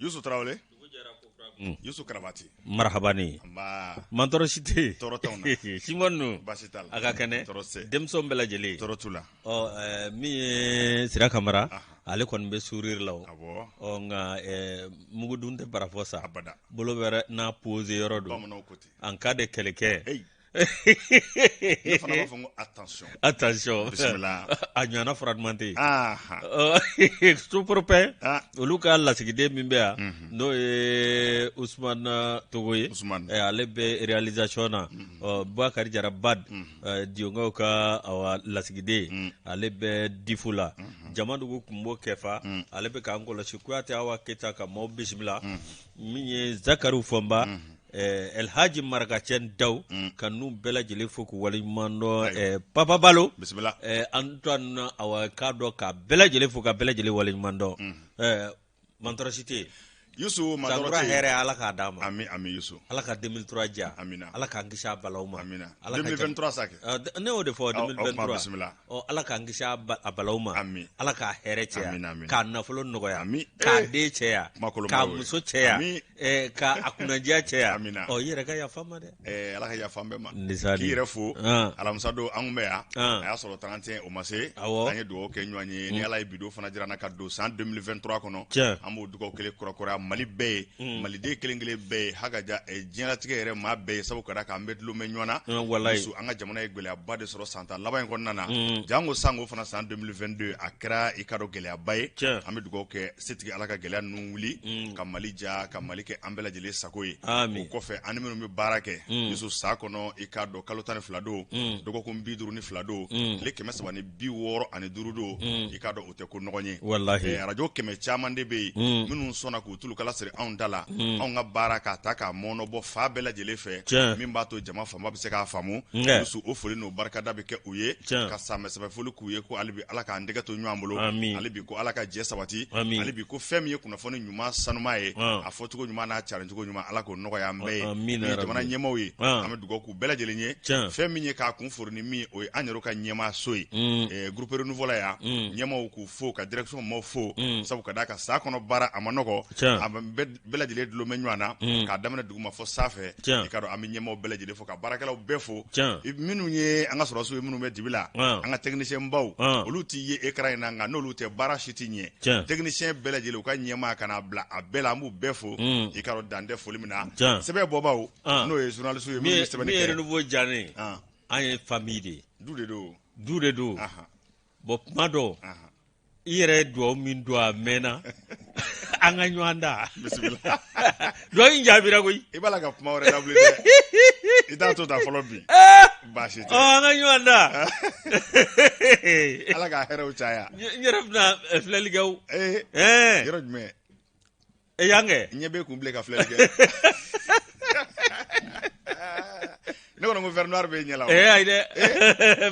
Yusu Tarawele, Yusu Karabati. Marhabani. Nba. Man tɔɔrɔ si tɛ yen. Tɔɔrɔ t'anw na. Simɔn ninnu. Baasi t'a la. A ka kɛnɛ. Tɔɔrɔ tɛ. Denmisɛnw bɛɛ lajɛlen. Tɔɔrɔ t'u la. Ɔ min ye Sira Kamara, ale kɔni bɛ sourire la o. Awɔ. Ɔ nka mugudun tɛ barafɔ sa. Abada. Bolo bɛ n'a posé yɔrɔ don. Bamananw ko ten. En cas de kɛlɛkɛ. Hey. Ne fana b'a fɔ ko attention. Attention. Bisimila. A ɲɔgɔnna fura duman tɛ yen. Sopropɛ olu ka lasigiden min bɛ yan, n'o ye Usumani Togo ye. Usumani. Ale bɛ réalisation na. Ɔ Bakari Jara Bad, Dionkaw ka awa lasigiden, ale bɛ Difu la. Jamadugu Kunbo Kɛfa, ale bɛ k'an kɔlɔsi. Kuyate Awa Keyita ka maaw bisimila. Min ye Zakariw Fɔnba, Elhaji Marakacɛ Daw, ka n'u bɛɛ lajɛlen fo k'u waleɲuman dɔn. Papa Balo, bisimila. An to na awa k'a dɔn ka bɛɛ lajɛlen fo ka bɛɛ lajɛlen waleɲuman dɔn. Man tɔɔrɔ si tɛ yen. Yusu, ma tɔɔrɔ Sankura tɛ yen. hɛrɛ, Ala k'a d'an ma. Ami, ami Yusu. Ala ka 2003 diya. Amina. Ala k'an kisi a balaw ma. Amina. Ala ka 2023 sa kɛ. Ne y'o de fɔ. Aw kuma 2023. Bisimila. Ɔ Ala k'an kisi a balaw ma. Ami. Ala k'a hɛrɛ caya. Amina, amina. K'a nafolo nɔgɔya. Ami. K'a den caya. Kuma kolon K'a ma y'o ye. muso caya. Ami. K'a a kunnadiya caya. Amina. Ɔ i yɛrɛ ka yafa n ma dɛ. Ala ka yafa an bɛɛ ma. Nisani. K'i yɛrɛ fo. Ah. Alamisa don an kun bɛ yan. Ah. A y'a sɔrɔ 31 o ma se. Awɔ. An ye dugawu kɛ ɲɔgɔn ye. Ni Ala ye bi don fana jira an na ka don san 2023 kɔnɔ. Tiɲɛ. An b'o dugawu kelen kurakuraya Mali bɛɛ ye. Maliden kelen kelen bɛɛ ye. Hakaja diɲɛlatigɛ yɛrɛ maa bɛɛ ye, sabu ka d'a kan an bɛɛ dulon bɛ ɲɔgɔn na. Walayi. Yusu, an ka jamana ye gɛlɛyaba de sɔrɔ san tan laban in kɔnɔna na. Jango sango fana san 2022 a kɛra i ka dɔn gɛlɛyaba ye. Tiɲɛ. An bɛ dugawu kɛ setigi Ala ka gɛlɛya ninnu wuli. Ka Mali ja, ka Mali kɛ an bɛɛ lajɛlen sago ye. Amin. O kɔfɛ, an ni minnu bɛ baara kɛ, Yusu, san kɔnɔ i k'a dɔn kalo 12 don, dɔgɔkun 52 don, tile 365 don, i k'a dɔn o tɛ ko nɔgɔn ye. Walahi. Arajo kɛmɛ caman de bɛ yen minnu sɔnna k'u tulukala siri anw da la, anw ka baara k'a ta k'a mɔnɔbɔ fa bɛɛ lajɛlen fɛ, Tiɲɛ. min b'a to jama fanba bɛ se k'a faamu. Nka. Yusu, o foli n'o barikada bɛ kɛ u ye. Tiɲɛ. Ka sanbɛ sɛbɛ foli k'u ye ko hali bi Ala k'an tɛgɛ to ɲɔgɔn bolo. Amin. Hali bi ko Ala ka jɛ sabati. Amin. Hali bi ko fɛn min ye kunnafoni ɲuman sanuma ye, Ah. a fɔcogo ɲuman n'a caricogo ɲuman, Ala k'o nɔgɔya an bɛɛ ye. Amina Min ye ya jamana Rabbi. ɲɛmaaw ye, Ah. an bɛ dugawu k'u bɛɛ lajɛlen ye. Tiɲɛ. Fɛn min ye k'a kun fori ni min ye, o ye an yɛrɛ ka ɲɛmaaso ye. Groupe Renouveau la yan, ɲɛmaaw k'u fo ka direction maaw fo, sabu ka d'a kan san kɔnɔ baara a ma nɔgɔ. Tiɲɛ. A bɛɛ lajɛlen dulon bɛ ɲɔgɔn na k'a daminɛ duguma fɔ sanfɛ. Tiɲɛ. I ka dɔn an bɛ ɲɛmaaw bɛɛ lajɛlen fo ka baarakɛlaw bɛɛ fo. Tiɲɛ. Minnu ye an ka sɔrɔdasiw ye, minnu bɛ dibi la, Ah. an ka technicien baw, Ah. olu t'i ye écran in na, nka n'olu tɛ baara si tɛ ɲɛ. Tiɲɛ. Technicien bɛɛ lajɛlen, u ka ɲɛmaa ka n'a bila a bɛɛ la, an b'u bɛɛ fo. I ka dɔn dan tɛ foli min na. Tiɲɛ. Sɛbɛn bɔbaw, Ah. n'o ye journaliste ye, Min minnu bɛ ye sɛbɛnni min ye kɛ. Renouveau diya ne ye. Ah. An ye famille de ye. Du de don. Du de don. Ahan. Bon, kuma dɔw, Ahan. i yɛrɛ ye dugawu min don a mɛnna, an ka ɲɔgɔn da. Bisimila. Dugawu in jaabira koyi. I b'a la ka kuma wɛrɛ dabili dɛ. I t'a to tan fɔlɔ bi. Baasi Ɔ tɛ. an ka ɲɔgɔn da. Ala ka hɛrɛw caya. N yɛrɛ bɛna filɛli kɛ o. Ee, Ɛɛ yɔrɔ jumɛn? E y'an kɛ. Ɲɛ bɛ kun bilen ka filɛli kɛ. Ne kɔni ko verre noir bɛ ɲɛ la o. Ee ayi dɛ.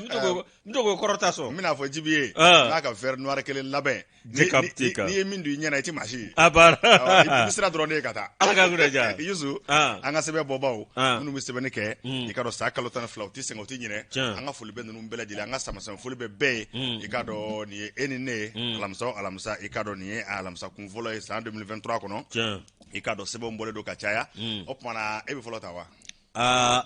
N bɛ to k'o kɔrɔta sɔn. N bɛna fɔ Jibi ye Ah. n'a ka verre noir kelen labɛn. Ji ka ti kan. N'i ye min don i ɲɛ na, i tɛ maa si ye. A baara. Awɔ, i bɛ sira dɔrɔn de ye ka taa. Ala ka kunna diya. Yusu, Ah. an ka sɛbɛn bɔbaw, Ah. minnu bɛ sɛbɛnni kɛ, i ka dɔn san kalo 12 u tɛ sɛgɛn, u tɛ ɲinɛ. Tiɲɛ. An ka foli bɛ ninnu bɛɛ lajɛlen, an ka sama foli bɛ bɛɛ ye. I ka dɔn nin ye e ni ne ye, alamisa o alamisa, i ka dɔn nin ye alamisa kun fɔlɔ ye san 2023 kɔnɔ. Tiɲɛ. I ka dɔn sɛbɛnw bɔlen don ka caya. O tuma na, e bɛ fɔlɔ ta wa? Aa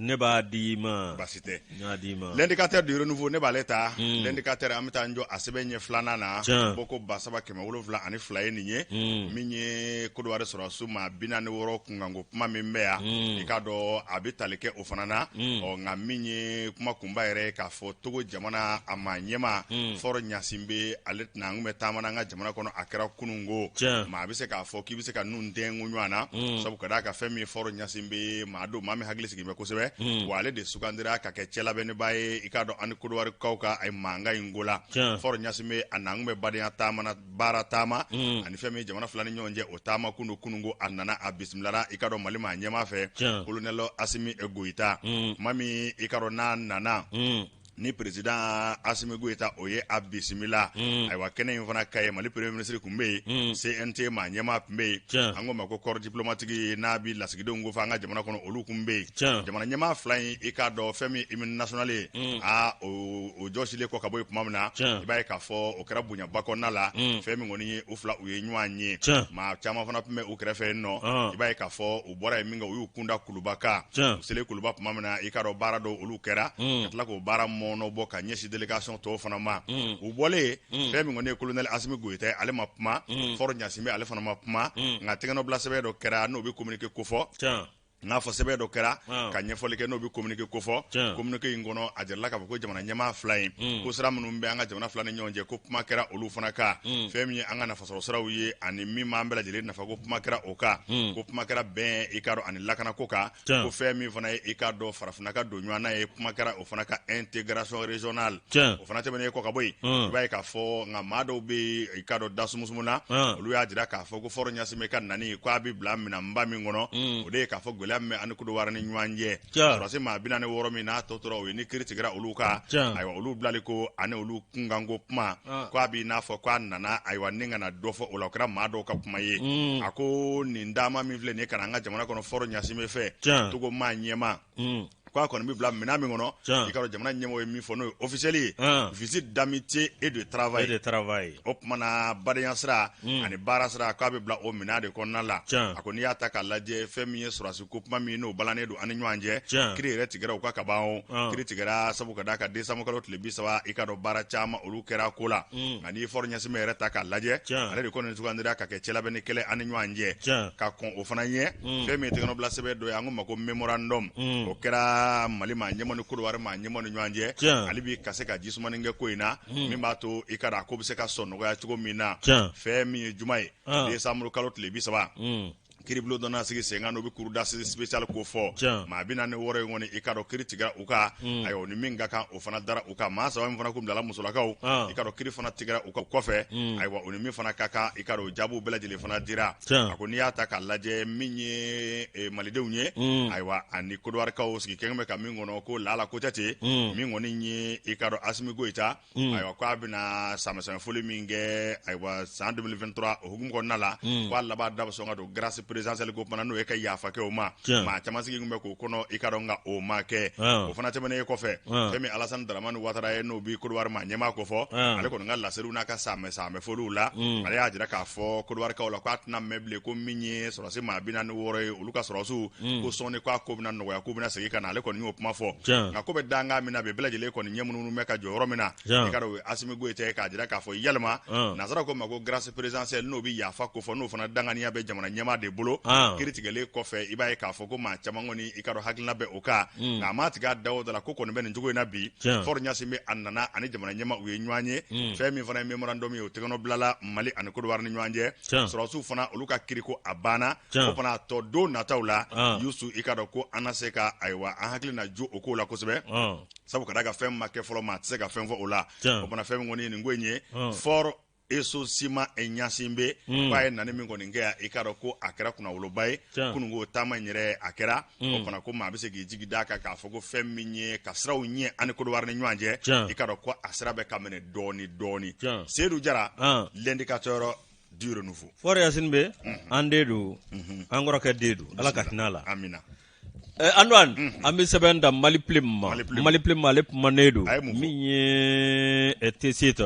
ne b'a di ma. Baasi tɛ. N y'a di ma. L'indicateur du Renouveau, ne b'ale ta. L'indicateur, an bɛ taa n jɔ a sɛbɛn ɲɛ filanan na. Tiɲɛ. Bɔ ko 3702 ye nin ye. Min ye Côte d'Ivoire sɔrɔdasiw maa 46 kunkanko kuma min bɛ yan, i k'a dɔn a bɛ tali kɛ o fana na. Ɔ nka min ye kuma kunba yɛrɛ ye k'a fɔ Togo jamana a maa ɲɛmaa Faure Gnassingbé, ale tɛna an kun bɛ taama n'an ka jamana kɔnɔ, a kɛra kununko. Tiɲɛ. Maa bɛ se k'a fɔ k'i bɛ se ka nun dɛnku ɲɔgɔn na, sabu ka d'a kan fɛn min ye Faure Gnassingbé, maa don maa min hakili sigilen bɛ kosɛbɛ. Wa ale de sugandira ka kɛ cɛlabɛnniba ye, i k'a dɔn an ni Côte d'Ivoire kaw ka a mankan in ko la. Tiɲɛ. Faure Gnassingbé a na kun bɛ badenya taama na, baara taama ani fɛn min ye jamana fila ni ɲɔgɔn cɛ, o taama kun don kununko a nana a bisimilara, i k'a dɔn Mali maa ɲɛmaa fɛ, Tiɲɛ. colonel Assimi Goïta. Maa min i k'a dɔn n'a nana Ni président Asimi Goyita o ye a bisimila. Ayiwa, kɛnɛ in fana ka ye, Mali premier ministre tun bɛ yen, CNT maa ɲɛmaa tun bɛ yen, an ko ma ko corps diplomatique n'a bi lasigidenw ko fɔ an ka jamana kɔnɔ, olu tun bɛ yen. Jamana ɲɛmaa fila in, i k'a dɔn fɛn min hymne national ye, aa o jɔsilen kɔ ka bɔ yen tuma min na, i b'a ye k'a fɔ o kɛra bonyaba kɔnɔna la. Fɛn min kɔni ye, u fila u ye ɲɔgɔn ye, maa caman fana tun bɛ u kɛrɛfɛ yen nɔ. I b'a ye k'a fɔ u bɔra yen min kɛ, u y'u kunda Kuluba kan. U selen Kuluba tuma min na, i k'a dɔn baara dɔw olu kɛra ka tila k'o baara mɔɔnɔ bɔ ka ɲɛsin délégation tɔw fana ma. U bɔlen, fɛn min kɔni ye colonel Asimi Goyita ye, ale ma kuma. Faure Gnassingbé, ale fana ma kuma, nka tɛgɛnɔbila sɛbɛn dɔ kɛra n'o bɛ communiqué kofɔ. N'a fɔ sɛbɛn dɔ kɛra ka ɲɛfɔli kɛ n'o bɛ communiqué kofɔ. Communiqué in kɔnɔ, a jirala k'a fɔ ko jamana ɲɛmaa fila in, ko sira minnu bɛ an ka jamana fila ni ɲɔgɔn cɛ, ko kuma kɛra olu fana kan. Fɛn min ye an ka nafasɔrɔ siraw ye ani min b'an bɛɛ lajɛlen nafa, ko kuma kɛra o kan. Ko kuma kɛra bɛn, i k'a dɔn, ani lakanako kan. Ko fɛn min fana ye, i k'a dɔn, farafinna ka don ɲɔgɔn na ye, kuma kɛra o fana ka intégration régionale. O fana tɛmɛnen kɔ ka bɔ yen, i b'a ye k'a fɔ nka maa dɔw bɛ yen, i k'a dɔn, da sumusumu na, olu y'a jira k'a fɔ ko Faure Gnassingbé ka nani, ko a bɛ bila minɛnba min kɔnɔ, o de ye k'a fɔ gɛlɛya min bɛ an ni Kodowari ni ɲɔgɔn cɛ, sɔrɔdasi maa 46 min n'a tɔ tora o ye, ni kiri tigɛra olu kan, ayiwa, olu bilali ko ani olu kunkanko kuma, ko a b'i n'a fɔ ko a nana, ayiwa, ni ka na dɔ fɔ o la. O kɛra maa dɔw ka kuma ye. A ko nin taama min filɛ nin ye ka na an ka jamana kɔnɔ Faure Gnassingbé fɛ, Togo maa ɲɛmaa, ko a kɔni bɛ bila minɛn min kɔnɔ, i k'a dɔn jamana ɲɛmɔgɔ ye min fɔ, n'o ye officiel ye, visite d'amitié et de travail. Et de travail. O tuma na, badenya sira ani baara sira, k'a bɛ bila o minɛn de kɔnɔna la. A ko n'i y'a ta k'a lajɛ, fɛn min ye sɔrɔdasi ko kuma min n'o balannen don an ni ɲɔgɔn cɛ, kiri yɛrɛ tigɛra u ka kaban. O kiri tigɛra sabu ka d'a kan décembre kalo tile 30, i k'a dɔn baara caman olu kɛra ko la. Nka n'i ye Faure Gnassingbé yɛrɛ ta k'a lajɛ, ale de kɔni sugandira ka kɛ cɛlabɛn ni kɛlɛ an ni ɲɔgɔn cɛ. Ka kɔn o fana ɲɛ, fɛn min ye tɛgɛnɔbila sɛbɛn dɔ ye, an ko ma ko mémorandum, o kɛra Mali maa ɲɛmɔgɔ ni Kodowari maa ɲɛmɔgɔ ni ɲɔgɔn cɛ, ale bi ka se ka ji sumani kɛ ko in na, min b'a to, i k'a dɔn, a ko bɛ se ka sɔn nɔgɔya cogo min na. Fɛn min ye juma ye, décembre kalo tile 30, kiiribulon dɔ na sigi sen kan, n'o bɛ cour d'assises spéciale ko fɔ. Maa 46 in kɔni, i k'a dɔn, kiiri tigɛra u kan. Ayiwa, ni min ka kan, o fana dara u kan. Maa saba min fana kun bilala, musolakaw, i k'a dɔn, kiiri fana tigɛra u kan kɔfɛ. Ayiwa, o ni min fana ka kan, i k'a dɔn, o jaabiw bɛɛ lajɛlen fana dira. A ko n'i y'a ta k'a lajɛ, min ye malidenw ye, ayiwa, ani Kodɔwarikaw sigi kɛn bɛ ka min kɔnɔ, ko lala ko tɛ ten. Min kɔni ye, i k'a dɔn, Asimi Goyita, ayiwa, k'a bɛna sanfoli min kɛ, ayiwa, san 2023, o hukumu kɔnɔna la, k'a laban da bɛ sɔn ka don grâce présidentielle ko fana, n'o ye ka yafa kɛ o ma. Maa caman sigi kun bɛ k'o kɔnɔ, i k'a dɔn, nka o ma kɛ. O fana tɛmɛnen kɔfɛ, fɛn min Alassane Dramane Ouattara ye, n'o bi Kodowari maa ɲɛmaa ko fɔ, ale kɔni ka laseliw n'a ka sanmɛ sanmɛ foliw la, ale y'a jira k'a fɔ Kodowarikaw la k'a tɛna mɛn bilen, ko min ye sɔrɔdasi maa 46 ye, olu ka sɔrɔdasiw ko sɔɔni k'a ko bɛna nɔgɔya, k'u bɛna segin ka na. Ale kɔni y'o kuma fɔ. Nka ko bɛ dankan min na bi, bɛɛ lajɛlen kɔni ɲɛ minnu bɛ ka jɔ yɔrɔ min na, i k'a dɔn, o ye Asimi Goyita ye, k'a jira k'a fɔ yalima nansara ko ma ko grâce présidentielle, n'o bɛ yafa ko fɔ, n'o fana danganiya bɛ jamana ɲɛmaa de bolo, kiiri tigɛlen kɔfɛ, i b'a ye k'a fɔ ko maa caman kɔni, i k'a dɔn, hakilina bɛ o kan. Nka a ma tigɛ a da o da la, ko kɔni bɛ nin cogo in na bi. Faure Gnassingbé, a nana ani jamana ɲɛmaa u ye ɲɔgɔn ye. Fɛn min fana ye mémorandum ye, o tɛgɛnɔ bilala Mali ani Kodowari ni ɲɔgɔn cɛ. Sɔrɔdasiw fana, olu ka kiri ko a banna. O fana tɔ don nataw la, Yusu, i k'a dɔn ko an na se ka, ayiwa, an hakili na jo o ko la kosɛbɛ, sabu ka d'a kan fɛn ma kɛ fɔlɔ, maa tɛ se ka fɛn fɔ o la. O fana fɛn min kɔni ye nin ko in ye, Faure Essozimna Gnassingbé, k'a ye nani min kɔni kɛ yan, i k'a dɔn ko a kɛra kunnawoloba ye. Kununko taama in yɛrɛ a kɛra o fana, ko maa bɛ se k'i jigi d'a kan k'a fɔ ko fɛn min ye ka siraw ɲɛ ani Kodowari ni ɲɔgɔn cɛ, i k'a dɔn ko a sira bɛ ka minɛ dɔɔni dɔɔni. Seyidu Jara, l'indicateur du renouveau. Faure Gnassingbé, an den don, an kɔrɔkɛ den don, Ala ka hinɛ a la. Amina. Antoine, an bɛ sɛbɛn da Mali Plume ma. Mali Plume, ale kumanen don min ye Tessit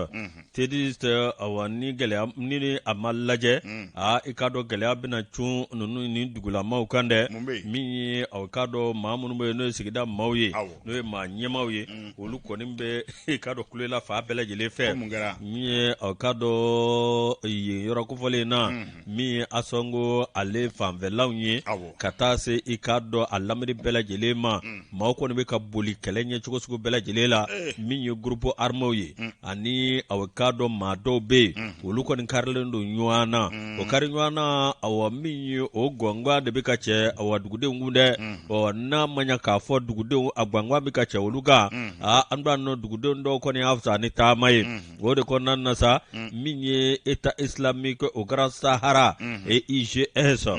Tessit. Awa, ni gɛlɛya ni a ma lajɛ, aa, i k'a dɔn, gɛlɛya bɛna cun ninnu ni dugulamaw kan dɛ. Min ye, aw k'a dɔn, maa minnu bɛ yen, n'o ye sigida maaw ye, n'o ye maa ɲɛmaaw ye, olu kɔni bɛ, i k'a dɔn, kulela fan bɛɛ lajɛlen fɛ. Min ye, aw k'a dɔn, yen yɔrɔ kofɔlen na, min ye Ansongo ale fanfɛlaw ye, ka taa se, i k'a dɔn, a lamini bɛɛ lajɛlen ma, maaw kɔni bɛ ka boli kɛlɛ ɲɛ cogo sugu bɛɛ lajɛlen la. Min ye groupe arméw ye, ani aw k'a dɔn, maa dɔw bɛ yen, olu kɔni karilen don ɲɔgɔn na. O kari ɲɔgɔn na, awa, min ye o gɔngɔn de bɛ ka cɛ, awa, dugudenw kun dɛ. Ɔ, n'a ma ɲɛ k'a fɔ dugudenw, a gɔngɔn bɛ ka cɛ olu kan, aa, an b'a dɔn, dugudenw dɔw kɔni y'a fisa ni taama ye. O de kɔnɔna na sa, min ye État islamique au Grand Sahara et IGS.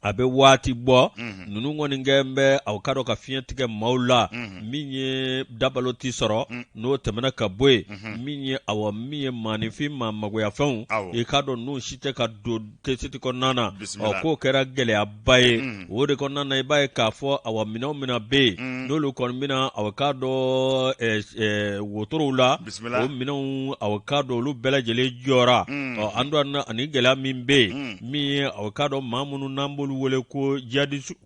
A bɛ waati bɔ ninnu kɔni kɛ bɛ aw k'a dɔn ka fiɲɛ tigɛ maaw la min ye dabalo tɛ sɔrɔ n'o tɛmɛna ka bɔ yen min ye awa min ye maaninfin maa magoyafɛnw i k'a dɔn n'u si tɛ ka don Tessit kɔnɔna na ɔ k'o kɛra gɛlɛyaba ye o de kɔnɔna na i b'a ye k'a fɔ awa minɛn o minɛn bɛ yen n'olu kɔni bɛna aw k'a dɔn wotorow la o minɛnw aw k'a dɔn olu bɛɛ lajɛlen jɔra ɔ an don ani gɛlɛya min bɛ yen min ye aw k'a dɔn maa minnu n'an b'olu wele ko jadisiw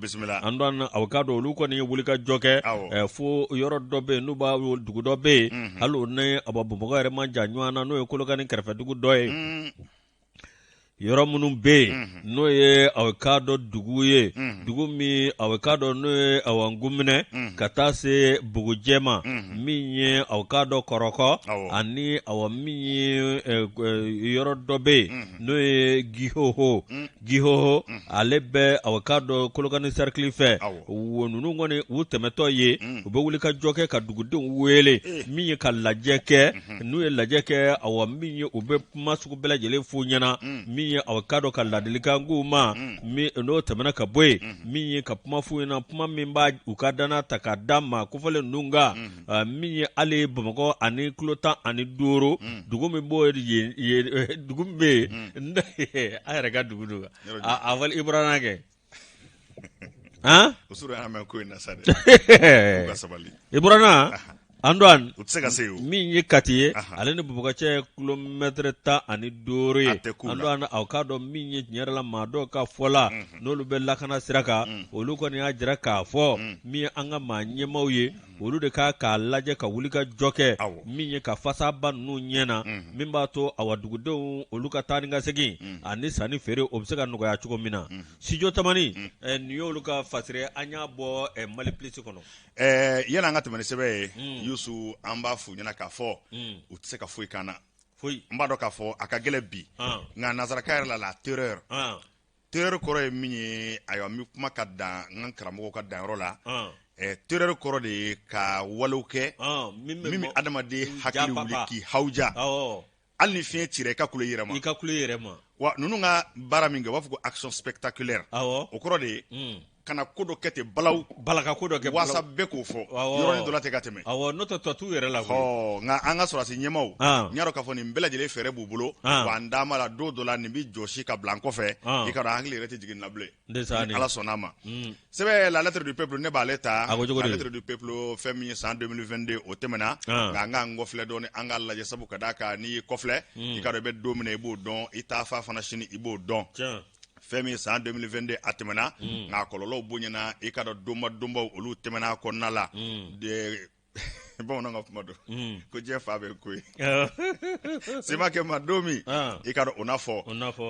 bisimila an don aw k'a dɔn olu kɔni ye wulikajɔ kɛ fo yɔrɔ dɔ bɛ yen n'u b'a dugu dɔ bɛ yen hali o ni awa Bamakɔ yɛrɛ man jan ɲɔgɔn na n'o ye Kolokani kɛrɛfɛ dugu dɔ ye yɔrɔ minnu bɛ yen n'o ye aw k'a dɔn dugu ye dugu min aw k'a dɔn n'o ye awa Nkuminɛ ka taa se Bugujɛ ma min ye aw k'a dɔn Kɔrɔkɔ ani awa min ye yɔrɔ dɔ bɛ yen n'o ye Gihoho Gihoho ale bɛ aw k'a dɔn Kolokani sɛrikili fɛ wo ninnu kɔni u tɛmɛtɔ ye u bɛ wuli ka jɔ kɛ ka dugudenw wele min ye ka lajɛ kɛ n'u ye lajɛ kɛ awa min ye u bɛ kuma sugu bɛɛ lajɛlen f'u ɲɛna min ye aw k'a dɔn ka ladilikan k'u ma n'o tɛmɛna ka bɔ yen min ye ka kuma f'u ɲɛna kuma min b'a u ka danaya ta k'a da maa kofɔlen ninnu kan min ye hali Bamakɔ ani kilo 15 dugu min b'o yen dugu min bɛ yen a yɛrɛ ka dugu don a fɔ i bɔra n'a kɛ O surunyana mɛn ko in na sa dɛ. U ka sabali. I buranna Antoine U tɛ se ka se yen o. Min ye Kati ye ale ni Bamakɔ cɛ ye kilomɛtɛrɛ 15 ye. A tɛ k'u la. Antoine aw k'a dɔn min ye tiɲɛ yɛrɛ la maa dɔw ka fɔ la n'olu bɛ lakana sira kan olu kɔni y'a jira k'a fɔ min ye an ka maa ɲɛmaaw ye olu de ka k'a lajɛ ka wuli ka jɔ kɛ min ye ka fasaba ninnu ɲɛ na min b'a to awa dugudenw olu ka taa ni ka segin ani sanni feere o bɛ se ka nɔgɔya cogo min na. Studio Tamani nin y'olu ka fasiri an y'a bɔ Mali Plus kɔnɔ. Yanni an ka tɛmɛ ni sɛbɛn ye Yusu an b'a f'u ɲɛna k'a fɔ u tɛ se ka foyi k'an na foyi n b'a dɔn k'a fɔ a ka gɛlɛn bi nka nansarakan yɛrɛ la la terreur terreur kɔrɔ ye min ye ayiwa n bɛ kuma ka dan n ka karamɔgɔw ka danyɔrɔ la terreur kɔrɔ de ye ka walew kɛ min bɛ adamaden hakili wuli k'i hawuja hali ni fiɲɛ cira i ka kule i yɛrɛ ma i ka kule i yɛrɛ ma wa ninnu ka baara min kɛ u b'a fɔ ko action spectaculaire awɔ o kɔrɔ de ye ka na ko dɔ kɛ ten balawu bala ka ko dɔ kɛ waasa bɛɛ k'o fɔ yɔrɔnin dɔ la ten ka tɛmɛ awɔ n'o tɛ tɔ t'u yɛrɛ la koyi ɔ nka an ka sɔrɔdasi ɲɛmaaw n y'a dɔn k'a fɔ nin bɛɛ lajɛlen fɛɛrɛ b'u bolo wa an dama la don dɔ la nin bɛ jɔsi ka bila an kɔfɛ i ka dɔn an hakili yɛrɛ tɛ jigin nin na bilen ni Ala sɔnna a ma sɛbɛn la lettre du peuple ne b'ale ta la lettre du peuple fɛn min ye san 2022 o tɛmɛna nka an k'an kɔfilɛ dɔɔni an k'a lajɛ sabu ka d'a kan n'i y'i kɔfilɛ i k'a dɔn i bɛ don min na i b'o dɔn i taafa fana sini i b'o dɔn fɛn min ye san 2022 a tɛmɛna nka a kɔlɔlɔw bonyana i k'a dɔn donba donbaw olu tɛmɛna a kɔnɔna la bamananw ka kuma don ko diɲɛ fa bɛ ko ye sema kɛ ma don min i ka dɔn o na fɔ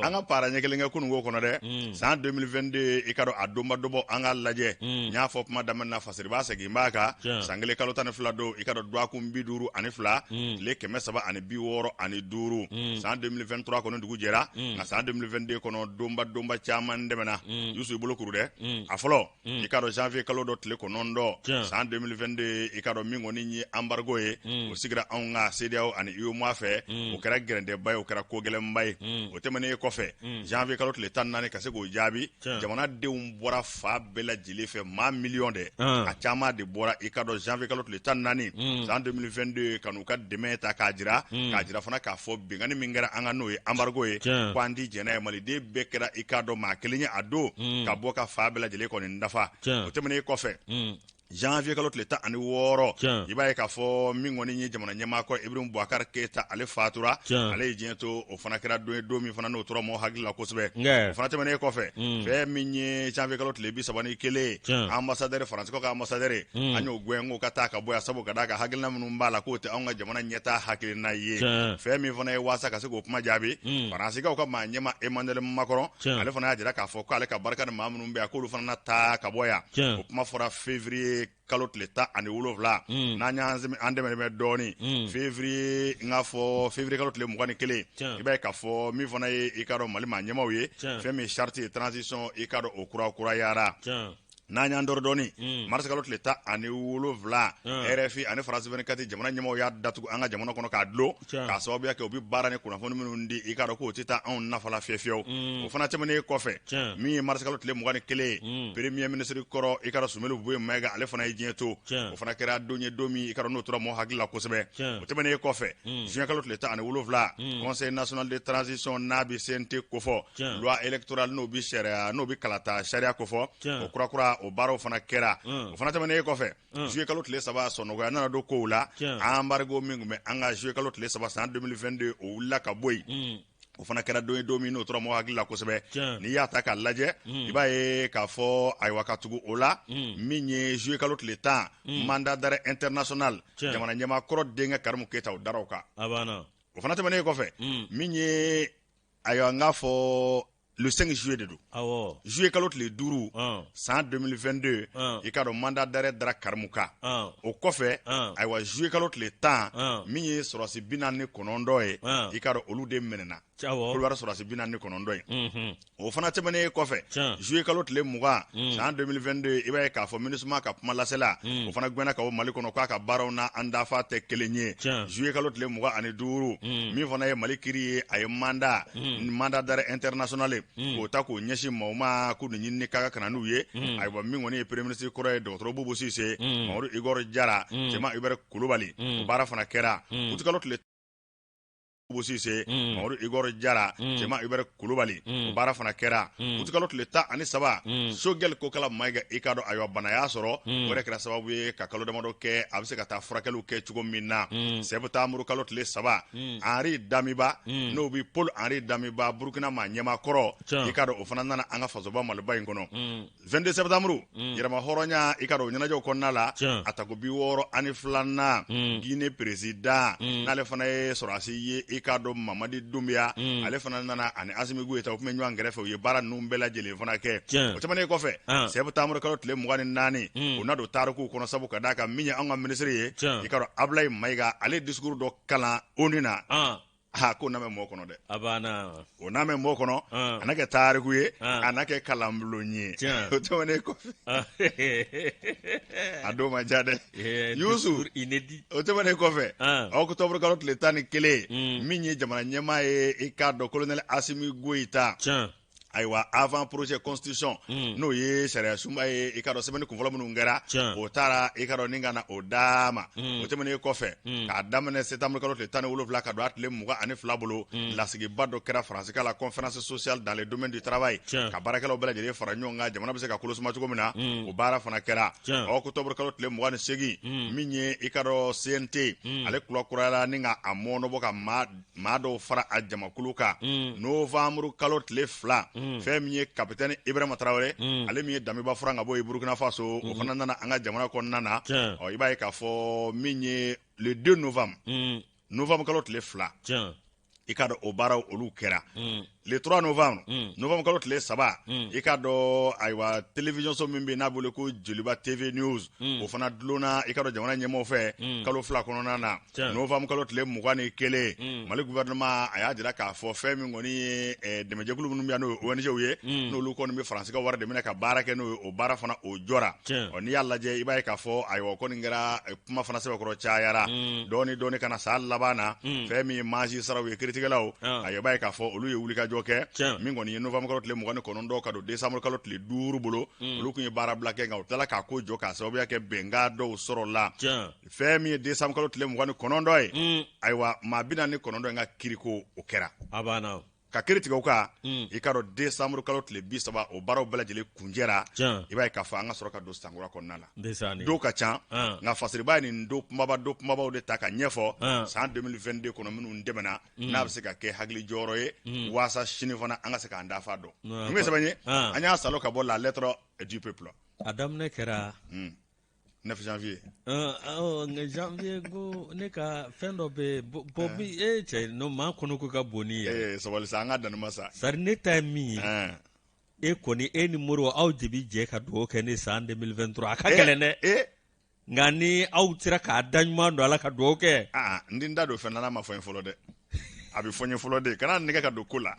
an ka para ɲɛ kelen kɛ kununko kɔnɔ dɛ san 2022 i ka dɔn a donba donbaw an k'a lajɛ n y'a fɔ kuma daminɛ na fasiri b'a segin b'a kan san kelen kalo 12 don i ka dɔn dɔgɔkun 52 tile 365 san 2023 kɔni dugu jɛra nka san 2022 kɔnɔ donba donba caman tɛmɛna Yusu i bolo kuru dɛ a fɔlɔ i k'a dɔn janvier kalo dɔ tile 9 san 2022 i k'a dɔn min kɔni ye embargo ye o sigira anw ka CEDEAO ani UEMOA fɛ o kɛra gɛrɛntɛba ye o kɛra ko gɛlɛnba ye o tɛmɛnen kɔfɛ janvier kalo tile 14 ka se k'o jaabi jamanadenw bɔra fan bɛɛ lajɛlen fɛ maa miliyɔn dɛ a caman de bɔra i k'a dɔn janvier kalo tile 14 san 2022 ka n'u ka dɛmɛ ta k'a jira k'a jira fana k'a fɔ binkanni min kɛra an kan n'o ye embargo ye ko an ti jɛn n'a ye maliden bɛɛ kɛra i k'a dɔn maa kelen ye a don ka bɔ ka fan bɛɛ lajɛlen kɔni dafa o tɛmɛnen kɔfɛ janvier kalo tile 16 i b'a ye k'a fɔ min kɔni ye jamana ɲɛmaa kɔrɔ Ibrahim Boubacar Keita ale fatura ale ye diɲɛ to o fana kɛra don ye don min fana n'o tora mɔgɔ hakili la kosɛbɛ o fana tɛmɛnen kɔfɛ fɛn min ye janvier kalo tile 31 ambassadeur Faransikaw ka ambassadeur an y'o gɛn k'o ka taa ka bɔ yan sabu ka d'a kan hakilina minnu b'a la k'o tɛ anw ka jamana ɲɛtaa hakilina ye fɛn min fana ye waasa ka se k'o kuma jaabi Faransikaw ka maa ɲɛmaa Emmanuel Macron ale fana y'a jira k'a fɔ k'ale ka barika ni maa minnu bɛ yan k'olu fana na taa ka bɔ yan o kuma fɔra février kalo tile 17 n'an y'an dɛmɛ dɔɔnin février n k'a fɔ février kalo tile 21 i b'a ye k'a fɔ min fana ye i k'a dɔn Mali maa ɲɛmaaw ye fɛn min charte ye transition i k'a dɔn o kurakurayara. N'an y'an dɔrɔ dɔɔni, marisikalo tile 17, RFI ani France 24 jamana ɲɛmaaw y'a datugu an ka jamana kɔnɔ k'a dulon, k'a sababuya kɛ u bɛ baara ni kunnafoni minnu di, i k'a dɔn k'o tɛ taa anw nafa la fiyewu fiyewu. O fana tɛmɛnen kɔfɛ, min ye marisikalo tile 21 ye, premier ministre kɔrɔ, i k'a dɔn, Sumelu Buye Mayiga, ale fana ye diɲɛ to. O fana kɛra don ye, don min i k'a dɔn n'o tora mɔgɔ hakili la kosɛbɛ. O tɛmɛnen kɔfɛ, juin kalo tile 17, Conseil national de transition n'a bɛ CNT kofɔ, loi électorale n'o bɛ sariya, n'o bɛ kalata sariya kofɔ, o kurakura, o baaraw fana kɛra. O fana tɛmɛnen kɔfɛ, juillet kalo tile 3, sɔnɔgɔya nana don kow la. Embargo min tun bɛ an ka juillet kalo tile 3 san 2022, o wulila ka bɔ yen. O fana kɛra don ye, don min n'o tora mɔgɔ hakili la kosɛbɛ. N'i y'a ta k'a lajɛ, i b'a ye k'a fɔ, ayiwa, ka tugu o la, min ye juillet kalo tile 10, mandat d'arrêt international jamana ɲɛmaa kɔrɔ denkɛ Karimu Keyita, o dara o kan. O fana tɛmɛnen kɔfɛ, min ye, ayiwa, n k'a fɔ le 5 juillet de don, juillet kalo tile 5 san 2022, i k'a dɔn mandat d'arrêt dara Karimu kan. O kɔfɛ, ayiwa, juillet kalo tile 10, min ye sɔrɔdasi 49 ye, i k'a dɔn olu de minɛna, Kɔdiwari sɔrɔdasi 49 ye. O fana tɛmɛnen kɔfɛ, juillet kalo tile 20 san 2022, i b'a ye k'a fɔ MINUSMA ka kuma lasela, o fana gɛnna ka bɔ Mali kɔnɔ k'a ka baaraw na an dafa tɛ kelen ye. Juillet kalo tile 25, min fana ye Mali kiri ye, a ye mandat d'arrêt international k'o ta k'o ɲɛsin maaw ma k'u ni ɲinini ka kan ka na n'u ye. Ayiwa, min kɔni ye premier ministre kɔrɔ ye, dɔgɔtɔrɔ Bubu Sise, Mamadu Igor Jara, Cɛma Hubert Kulubali, o baara fana kɛra août kalo tile Bubu Sise, Mamadu Igor Jara, Cɛma Hubert Kulubali, o baara fana kɛra août kalo tile 13. Sogɛli Kokala Mayiga, i k'a dɔn, ayiwa, bana y'a sɔrɔ, o yɛrɛ kɛra sababu ye ka kalo damadɔ kɛ a bɛ se ka taa furakɛliw kɛ cogo min na. Septembre kalo tile 3, Henri Damiba, n'o bɛ Paul Henri Damiba, Burukina maa ɲɛmaa kɔrɔ, i k'a dɔn o fana nana an ka fasoba Maliba in kɔnɔ. 22 septembre, yɛrɛma hɔrɔnya, i k'a dɔn, ɲɛnajɛw kɔnɔna la, a tako 62nan, Guinée président, n'ale fana ye sɔrɔdasi ye, i k'a dɔn, Mamadi Doumbouya, ale fana nana ani Asimi Goyita, u tun bɛ ɲɔgɔn kɛrɛfɛ, u ye baara ninnu bɛɛ lajɛlen fana kɛ. O tɛmɛnen kɔfɛ, septembre kalo tile 24, o na don tarikuw kɔnɔ, sabu ka d'a kan min ye an ka minisiri ye, i k'a dɔn, Abulayi Mayiga, ale ye discours dɔ kalan ONU na. Ha, ko na mɛn mɔgɔ kɔnɔ dɛ. A banna. O na mɛn mɔgɔ kɔnɔ, a na kɛ tariku ye, a na kɛ kalanbulon ye. O tɛmɛnen kɔfɛ, a don ma diya dɛ, Yusu. O tɛmɛnen kɔfɛ, octobre kalo tile 11, min ye jamana ɲɛmaa ye, i k'a dɔn, colonel Asimi Goyita, ayiwa, avant projet constitution, n'o ye sariya sunba ye, i k'a dɔn, sɛbɛnni kunfɔlɔ minnu kɛra, o taara, i k'a dɔn, ni ka na o d'a ma. O tɛmɛnen kɔfɛ, k'a daminɛ septembre kalo tile 17 ka don a tile 22 bolo, lasigiba dɔ kɛra Faransi la, conférence sociale dans le domaine du travail, ka baarakɛlaw bɛɛ lajɛlen fara ɲɔgɔn kan, jamana bɛ se ka kolosuma cogo min na, o baara fana kɛra. Octobre kalo tile 28, min ye, i k'a dɔn, CNT, ale kurakurayala ni ka a mɔɔnɔbɔ ka maa dɔw fara a jamakulu kan. Novembre kalo tile 2, fɛn min ye capitaine Ibrahima Traoré, ale min ye Damiba furan ka bɔ yen Burkina Faso, o fana nana an ka jamana kɔnɔna na. Ɔ, i b'a ye k'a fɔ min ye le 2 novembre, novembre kalo tile 2, i k'a dɔn, o baaraw olu kɛra. Le 3 novembre, novembre kalo tile 3, i k'a dɔn, ayiwa, télévision so min bɛ yen n'a bɛ wele ko Joliba TV News, o fana dulonna, i k'a dɔn, jamana ɲɛmɔgɔw fɛ kalo 2 kɔnɔna na. Novembre kalo tile 21, Mali gouvernement a y'a jira k'a fɔ fɛn min kɔni ye dɛmɛjɛkulu minnu bɛ yan, n'o ye ONG ye, n'olu kɔni bɛ Faransi ka wari de minɛ ka baara kɛ n'o ye, o baara fana o jɔra. Ɔ, n'i y'a lajɛ, i b'a ye k'a fɔ, ayiwa, o kɔni kɛra kuma fana sɛbɛkɔrɔ cayara dɔɔni dɔɔni ka na san laban na. Fɛn min ye magistraw ye, kiiritigɛlaw, ayiwa, i b'a ye k'a fɔ olu ye wulikajɔ kɛ. Min kɔni ye novembre kalo tile 29 ka don décembre kalo tile 5 bolo, olu tun ye baarabila kɛ, nka u tilala k'a ko jɔ k'a sababuya kɛ bɛnkan dɔw sɔrɔla. Fɛn min ye décembre kalo tile 29 ye, ayiwa, maa 49 in ka kiriko o kɛra. A banna. Ka kiri tigɛ u kan, i k'a dɔn, décembre kalo tile 30, o baaraw bɛɛ lajɛlen kuncɛra. I b'a ye k'a fɔ an ka sɔrɔ ka don sankura kɔnɔna la. Don ka ca, nka fasiriba ye nin don kumaba, don kumabaw de ta ka ɲɛfɔ san 2022 kɔnɔ, minnu tɛmɛna, n'a bɛ se ka kɛ hakili jɔyɔrɔ ye waasa sini fana an ka se k'an dafa dɔn. Nin ye sɛbɛn ye, an y'a salo ka bɔ La Lettre du Peuple. A daminɛ kɛra 9 janvier. Janvier ko ne ka fɛn dɔ bɛ bɔn min e cɛ no maa kɔnɔ ko ka bon ni yɛrɛ. Sabali sa, an ka danni ma sa. Sari ne ta ye min ye, e kɔni, e ni Moribo, aw de bi jɛ ka dugawu kɛ ne san 2023 a ka gɛlɛn dɛ. Nka ni aw sera k'a da ɲuman don a la ka dugawu kɛ. Aa, n ti n da don fɛn na n'a ma fɔ n ye fɔlɔ dɛ. A bɛ fɔ n ye fɔlɔ de, kana nɛgɛ ka don ko la.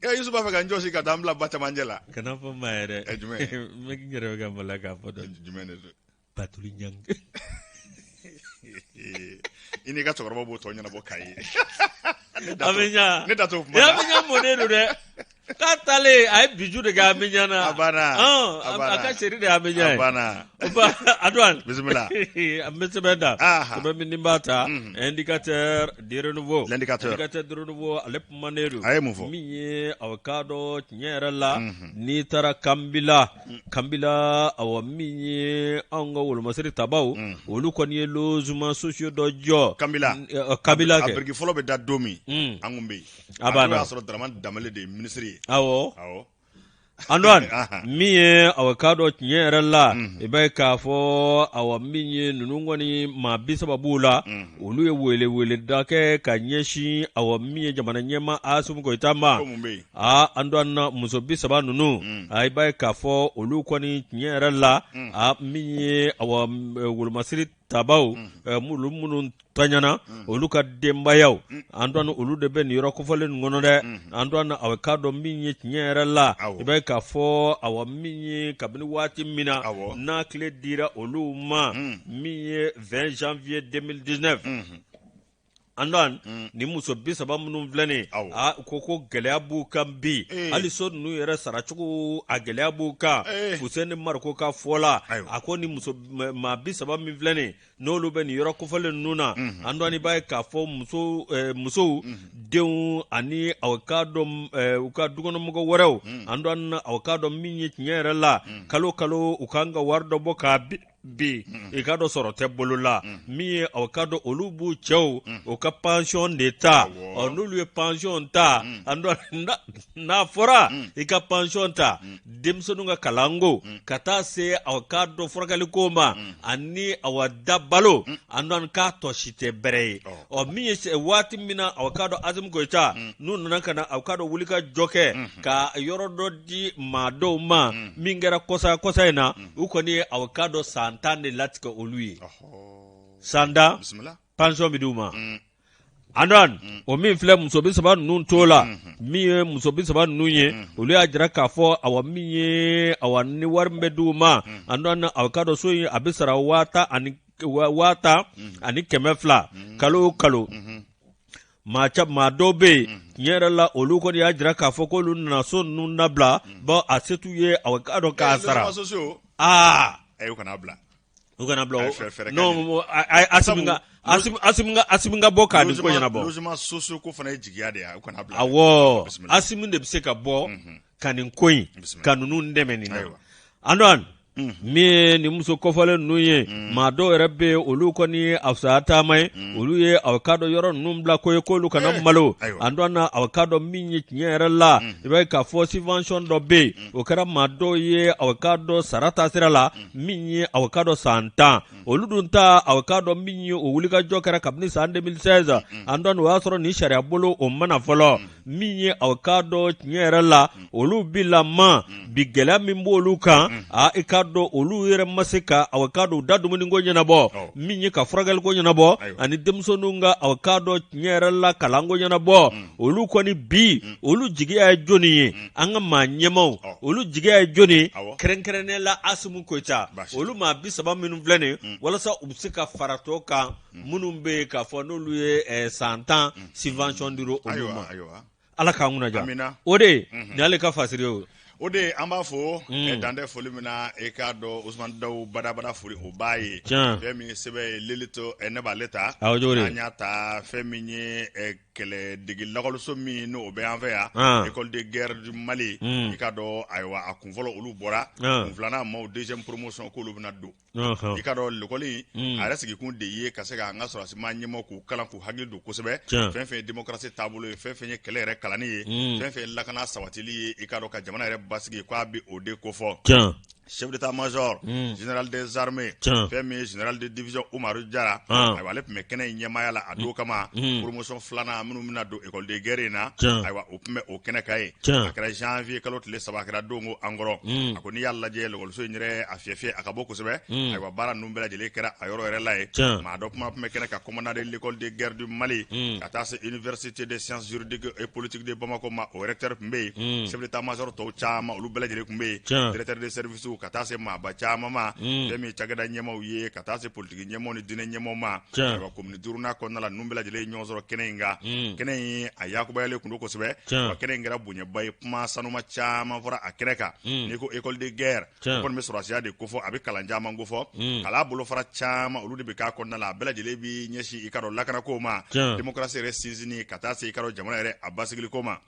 E Yusu b'a fɛ ka n jɔsi ka taa n bila ba camancɛ la. Kana fɔ maa ye dɛ. Ɛ jumɛn? N bɛ n yɛrɛ bɛ ka maloya k'a fɔ dɛ. Jumɛn de don? Batuli ɲang. I n'i ka cɛkɔrɔba b'o tɔ ɲɛnabɔ k'a ye. A bɛ ɲa. Ne da t'o kuma na. A bɛ ɲa mɔden don dɛ. K'a taalen a ye bijou de kɛ Amiɲan na. A banna. A banna. A ka chérie de ye Amiɲan ye. A banna. Antoine. Bisimila. An bɛ sɛbɛn ta. Sɛbɛn min ni n b'a ta. Indicateur du renouveau. L'indicateur. Indicateur du renouveau ale kumanen don. A ye mun fɔ? Min ye aw k'a dɔn tiɲɛ yɛrɛ la. N'i taara Kanbila. Kanbila awa min ye anw ka wolomasiri tabaw. Olu kɔni ye logements sociaux dɔ jɔ. Kanbila. Kanbila kɛ. A biriki fɔlɔ bɛ da don min. An kun bɛ yen. A banna. A y'a sɔrɔ Dramane Danbele de ye minisiri ye. Awɔ. Awɔ. Antoine min ye awa k'a dɔn tiɲɛ yɛrɛ la i b'a ye k'a fɔ awa min ye ninnu kɔni maa 30 b'u la olu ye weleweleda kɛ ka ɲɛsin awa min ye jamana ɲɛmaa Asimi Goyita ma Ko mun bɛ yen? aa Antoine muso 30 ninnu a i b'a ye k'a fɔ olu kɔni tiɲɛ yɛrɛ la a min ye awa wolomasiri tabaw olu minnu tanyana olu ka denbayaw Antoine olu de bɛ nin yɔrɔ kofɔlen ninnu kɔnɔ dɛ Antoine awa k'a dɔn min ye tiɲɛ yɛrɛ la i b'a ye k'a fɔ awa min ye kabini waati min na n'a tile dira olu ma min ye 20 janvier 2019 Antoine nin muso 30 minnu filɛ nin ye a ko ko gɛlɛya b'u kan bi hali so ninnu yɛrɛ saracogo a gɛlɛya b'u kan Fuseni Mariko ka fɔ la a ko ni muso maa 30 min filɛ nin n'olu bɛ nin yɔrɔ kofɔlen ninnu na Antoine i b'a ye k'a fɔ musow denw ani aw k'a dɔn u ka dukɔnɔmɔgɔ wɛrɛw Antoine aw k'a dɔn min ye tiɲɛ yɛrɛ la kalo kalo u kan ka wari dɔ bɔ k'a bi i k'a dɔn sɔrɔ tɛ bolo la min ye aw k'a dɔn olu b'u cɛw u ka pension de ta ɔ n'olu ye pension ta Antoine n'a fɔra i ka pension ta denmisɛnninw ka kalanko ka taa se aw k'a dɔn furakɛliko ma ani awa da balo Antoine k'a tɔ si tɛ bɛrɛ ye ɔ min ye waati min na aw k'a dɔn Asimi Goyita n'u nana ka na aw k'a dɔn wuli ka jɔ kɛ ka yɔrɔ dɔ di maa dɔw ma min kɛra kɔsa kɔsa in na u kɔni ye aw k'a dɔn san 10 de latigɛ olu ye san 10 pension bɛ d'u ma Antoine o min filɛ muso 30 ninnu t'o la min ye muso 30 ninnu ye olu y'a jira k'a fɔ awa min ye awa ni wari min bɛ d'u ma Antoine aw k'a dɔn so in a bɛ sara 10,200 kalo o kalo maa maa dɔw bɛ yen tiɲɛ yɛrɛ la olu kɔni y'a jira k'a fɔ k'olu nana so ninnu labila bawo a se t'u ye aw k'a dɔn k'a sara aa u kana bila u kana bila non Asimi ka Asimi ka bɔ k'a nin ko ɲɛnabɔ logement sociaux ko fana ye jigiya de ye u kana bila awɔ Asimi de bɛ se ka bɔ ka nin ko in ka ninnu dɛmɛ nin na Antoine min ye nin muso kɔfɔlen ninnu ye maa dɔw yɛrɛ bɛ yen olu kɔni a fisaya taama ye olu ye aw k'a dɔn yɔrɔ ninnu bila ko ye k'olu kana malo Antoine aw k'a dɔn min ye tiɲɛ yɛrɛ la i b'a ye k'a fɔ subvention dɔ bɛ yen o kɛra maa dɔw ye aw k'a dɔn sara taasira la min ye aw k'a dɔn san 10 olu dun ta aw k'a dɔn min ye o wulikajɔ kɛra kabini san 2016 Antoine o y'a sɔrɔ nin sariya bolo o ma na fɔlɔ min ye aw k'a dɔn tiɲɛ yɛrɛ la olu bilama bi gɛlɛya min b'olu kan a i k'a dɔn olu yɛrɛ ma se ka aw k'a dɔn u da dumuniko ɲɛnabɔ min ye ka furakɛliko ɲɛnabɔ ani denmisɛnninw ka aw k'a dɔn tiɲɛ yɛrɛ la kalanko ɲɛnabɔ olu kɔni bi olu jigiya ye jɔni ye an ka maa ɲɛmaaw olu jigiya ye jɔni ye kɛrɛnkɛrɛnnenya la Asimi Goyita olu maa 30 minnu filɛ nin walasa u bɛ se ka fara tɔw kan minnu bɛ yen k'a fɔ n'olu ye san 10 subvention dira olu ma Ala k'an kunna diya o de ye nin y'ale ka fasiri ye o de an b'a fo dan tɛ foli min na e k'a dɔn Usumani Dawu badabada foli o b'a ye fɛn min ye sɛbɛn ye L'Élite ne b'ale ta an y'a ta fɛn min ye kɛlɛ dege lakɔliso min n'o bɛ an fɛ yan école de guerre du Mali i k'a dɔn ayiwa a kun fɔlɔ olu bɔra kun filanan maaw deuxième promotion k'olu bɛna don i k'a dɔn lekɔli a yɛrɛ sigikun de ye ka se ka an ka sɔrɔdasi maa ɲɛmaaw k'u kalan k'u hakili don kosɛbɛ fɛn fɛn ye démocratie taabolo ye fɛn fɛn ye kɛlɛ yɛrɛ kalanni ye fɛn fɛn ye lakana sabatili ye i k'a dɔn ka jamana yɛrɛ basigi k'a bɛ o de kofɔ. Chef d'état-major général des armées, fɛn min ye général de division Umaru Jara, ayiwa, ale tun bɛ kɛnɛ in ɲɛmaaya la a don kama. Promotion filanan minnu bɛna don école de guerre in na, ayiwa, o tun bɛ o kɛnɛ kan yen. A kɛra janvier kalo tile 3, a kɛra don ko an kɔrɔ. A ko n'i y'a lajɛ, lakɔliso in yɛrɛ a fiyɛ fiyɛ, a ka bɔ kosɛbɛ. Ayiwa, baara ninnu bɛɛ lajɛlen kɛra a yɔrɔ yɛrɛ la yen. Maa dɔ kuma tun bɛ kɛnɛ kan, commandant de l'école de guerre du Mali ka taa se université des sciences juridiques et politiques de Bamako ma, o recteur tun bɛ yen. Chef d'état-major tɔw caman, olu bɛɛ lajɛlen tun bɛ yen, directeur de service, ka taa se maaba caman ma, fɛn min ye cakɛda ɲɛmaaw ye, ka taa se politiki ɲɛmaaw ni diinɛ ɲɛmaaw ma. Ayiwa, commune duurunan kɔnɔna la, ninnu bɛɛ lajɛlen ye ɲɔgɔn sɔrɔ kɛnɛ in kan. Kɛnɛ in a yakubayalen tun don kosɛbɛ. Wa kɛnɛ in kɛra bonyaba ye, kuma sanuma caman fɔra a kɛnɛ kan. N'i ko école de guerre, o kɔni bɛ sɔrɔdasiya de kofɔ, a bɛ kalan caman kofɔ. Kalan bolofara caman, olu de bɛ k'a kɔnɔna la. A bɛɛ lajɛlen bɛ ɲɛsin i ka dɔn lakanako ma, démocratie yɛrɛ sinsinni, ka taa se i ka dɔn jamana yɛrɛ a basigiliko ma.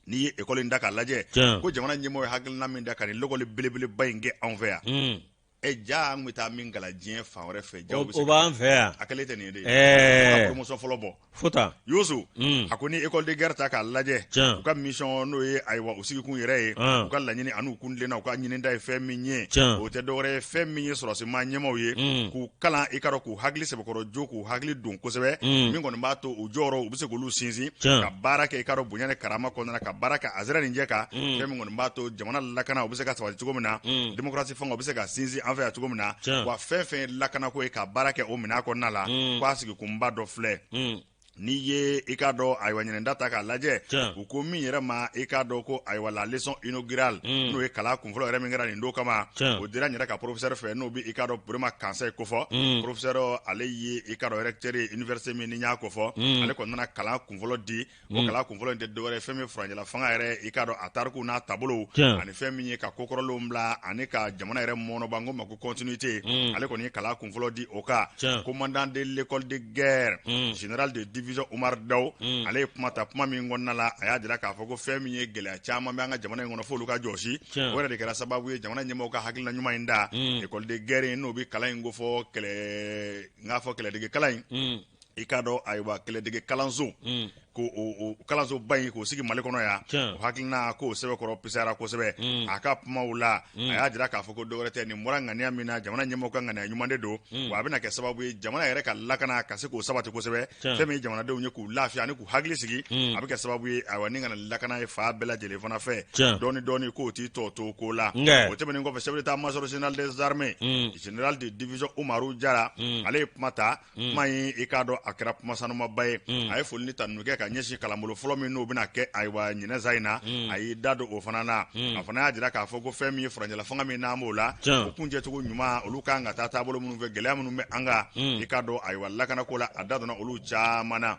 N'i ye école in da k'a lajɛ, ko jamana ɲɛmɔgɔ ye hakilina min da ka nin lakɔli belebeleba in kɛ anw fɛ yan, e ja, an bɛ taa min kalan diɲɛ fan wɛrɛ fɛ, ja, o b'an fɛ yan. A kɛlen tɛ nin ye de ye, promotion fɔlɔ bɔ. Fo tan. Yusu, a ko ni école de guerre ta k'a lajɛ, u ka mission, n'o ye ayiwa u sigikun yɛrɛ ye, u ka laɲini an'u kuntilenna, u ka ɲininda ye fɛn min ye, o tɛ dɔwɛrɛ ye, fɛn min ye sɔrɔdasi maa ɲɛmaaw ye, k'u kalan, i ka dɔn, k'u hakili sɛbɛkɔrɔ jo, k'u hakili don kosɛbɛ, min kɔni b'a to u jɔyɔrɔ, u bɛ se k'olu sinsin ka baara kɛ, i ka dɔn, bonya ni karama kɔnɔna na, ka baara kɛ a sira nin jɛ kan, fɛn min kɔni b'a to jamana lakana, u bɛ se ka sabati cogo min na, démocratie fanga, u bɛ se ka sinsin an fɛ yan cogo min na. Wa fɛn fɛn ye lakanako ye, ka baara kɛ o minɛn kɔnɔna la, k'a sigikunba dɔ filɛ. N'i ye i k'a dɔn, ayiwa, ɲinɛnda ta k'a lajɛ, u ko min yɛrɛ ma, i k'a dɔn ko ayiwa, la leçon inaugurale, n'o ye kalan kunfɔlɔ yɛrɛ min kɛra nin don kama, o dira n yɛrɛ ka professeur fɛ, n'o bɛ i k'a dɔn Burema Kansayi kofɔ. Professeur, ale ye i k'a dɔn recteur ye université min ni n y'a kofɔ, ale kɔni nana kalan kunfɔlɔ di. O kalan kunfɔlɔ in tɛ dɔwɛrɛ ye, fɛn min furancɛla fanga yɛrɛ, i k'a dɔn, a tariku n'a taabolo, ani fɛn min ye ka kokɔrɔlenw bila, ani ka jamana yɛrɛ mɔnɔba, n ko ma ko continuité. Ale kɔni ye kalan kunfɔlɔ di o kan. Commandant de l'école de guerre, général de division Umar Daw, ale ye kuma ta. Kuma min kɔnɔna la, a y'a jira k'a fɔ ko fɛn min ye gɛlɛya caman bɛ an ka jamana in kɔnɔ, f'olu ka jɔsi. O yɛrɛ de kɛra sababu ye jamana ɲɛmɔgɔw ka hakilina ɲuman in da école de guerre in, n'o bɛ kalan in kofɔ, kɛlɛ, n k'a fɔ kɛlɛdege kalan in, i k'a dɔn, ayiwa, kɛlɛdege kalanso, ko o kalansoba in k'o sigi Mali kɔnɔ yan, o hakilina k'o sɛbɛkɔrɔ pisayara kosɛbɛ. A ka kumaw la, a y'a jira k'a fɔ ko dɔwɛrɛ tɛ, nin bɔra ŋaniya min na, jamana ɲɛmɔgɔw ka ŋaniya ɲuman de don. Wa a bɛna kɛ sababu ye jamana yɛrɛ ka lakana ka se k'o sabati kosɛbɛ, fɛn min ye jamanadenw ye k'u lafiya ani k'u hakili sigi. A bɛ kɛ sababu ye, ayiwa, ni ka na lakana ye fan bɛɛ lajɛlen fana fɛ dɔɔni dɔɔni, k'o t'i tɔ to ko la. O tɛmɛnen kɔfɛ, chef d'état-major général des armées, général de division Umaru Jara, ale ye kuma ta. Kuma in, i k'a dɔn, a kɛra kuma sanumaba ye. A ye foli ni tanuni kɛ ka ɲɛsin kalanbolo fɔlɔ min n'o bɛna kɛ, ayiwa, ɲinɛsa in na, a y'i da don o fana na. A fana y'a jira k'a fɔ ko fɛn min ye furancɛla fanga min n'an b'o la, o kuncɛcogo ɲuman, olu kan ka taa taabolo minnu fɛ, gɛlɛya minnu bɛ an kan, i k'a dɔn, ayiwa, lakanako la, a da donna olu caman na.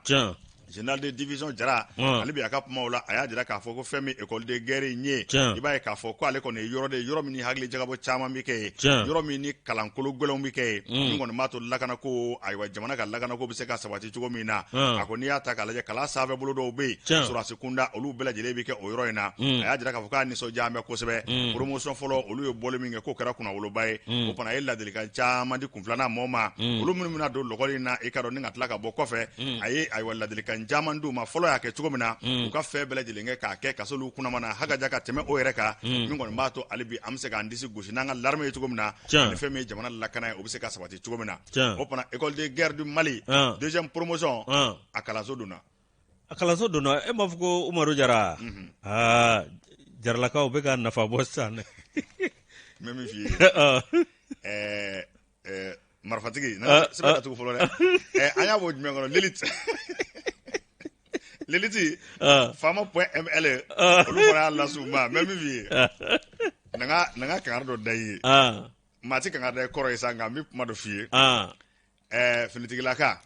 Général de division Jara, ale bɛ a ka kumaw la, a y'a jira k'a fɔ ko fɛn min école de guerre in ye, i b'a ye k'a fɔ ko ale kɔni ye yɔrɔ de ye, yɔrɔ min ni hakili jagabɔ caman bɛ kɛ yen, yɔrɔ min ni kalankolo gɛlɛnw bɛ kɛ yen, min kɔni b'a to lakanako, ayiwa, jamana ka lakanako bɛ se ka sabati cogo min na. A ko n'i y'a ta k'a lajɛ, kalan sanfɛ bolo dɔw bɛ yen, sɔrɔdasi kunda, olu bɛɛ lajɛlen bɛ kɛ o yɔrɔ in na. A y'a jira k'a fɔ k'a nisɔndiya bɛ kosɛbɛ, promotion fɔlɔ, olu ye bɔli min kɛ, k'o kɛra kunnawoloba ye. O fana ye ladilikan caman di kun filanan mɔgɔw ma, olu minnu bɛna don lɔgɔli in na, i ka dɔn, ni ka tila ka bɔ kɔfɛ. A ye, ayiwa, ladilikan caman d'u ma, fɔlɔ y'a kɛ cogo min na, u ka fɛn bɛɛ lajɛlen kɛ k'a kɛ ka se olu kunnama na hakaja ka tɛmɛ o yɛrɛ kan, min kɔni b'a to hali bi an bɛ se k'an disi gosi n'an ka l'armée ye cogo min na, ani fɛn min ye jamana lakana ye, o bɛ se ka sabati cogo min na. O fana, école de guerre du Mali, deuxième promotion, a kalanso donna. A kalanso donna. E m'a fɔ ko Umaru Jara, aa, Jaralakaw bɛ ka nafa bɔ sisan dɛ. N bɛ min f'i ye, ɛɛ marifatigi sɛbɛn ka tugu fɔlɔ dɛ. An y'a bɔ jumɛn kɔnɔ? L'élite, l'élite, faama.ml, olu fana y'a las'u ma. N bɛ min f'i ye, na n ka kangari dɔ da i ye. Maa tɛ kangari da i kɔrɔ ye sa, nka n bɛ kuma dɔ f'i ye. Finitigilaka,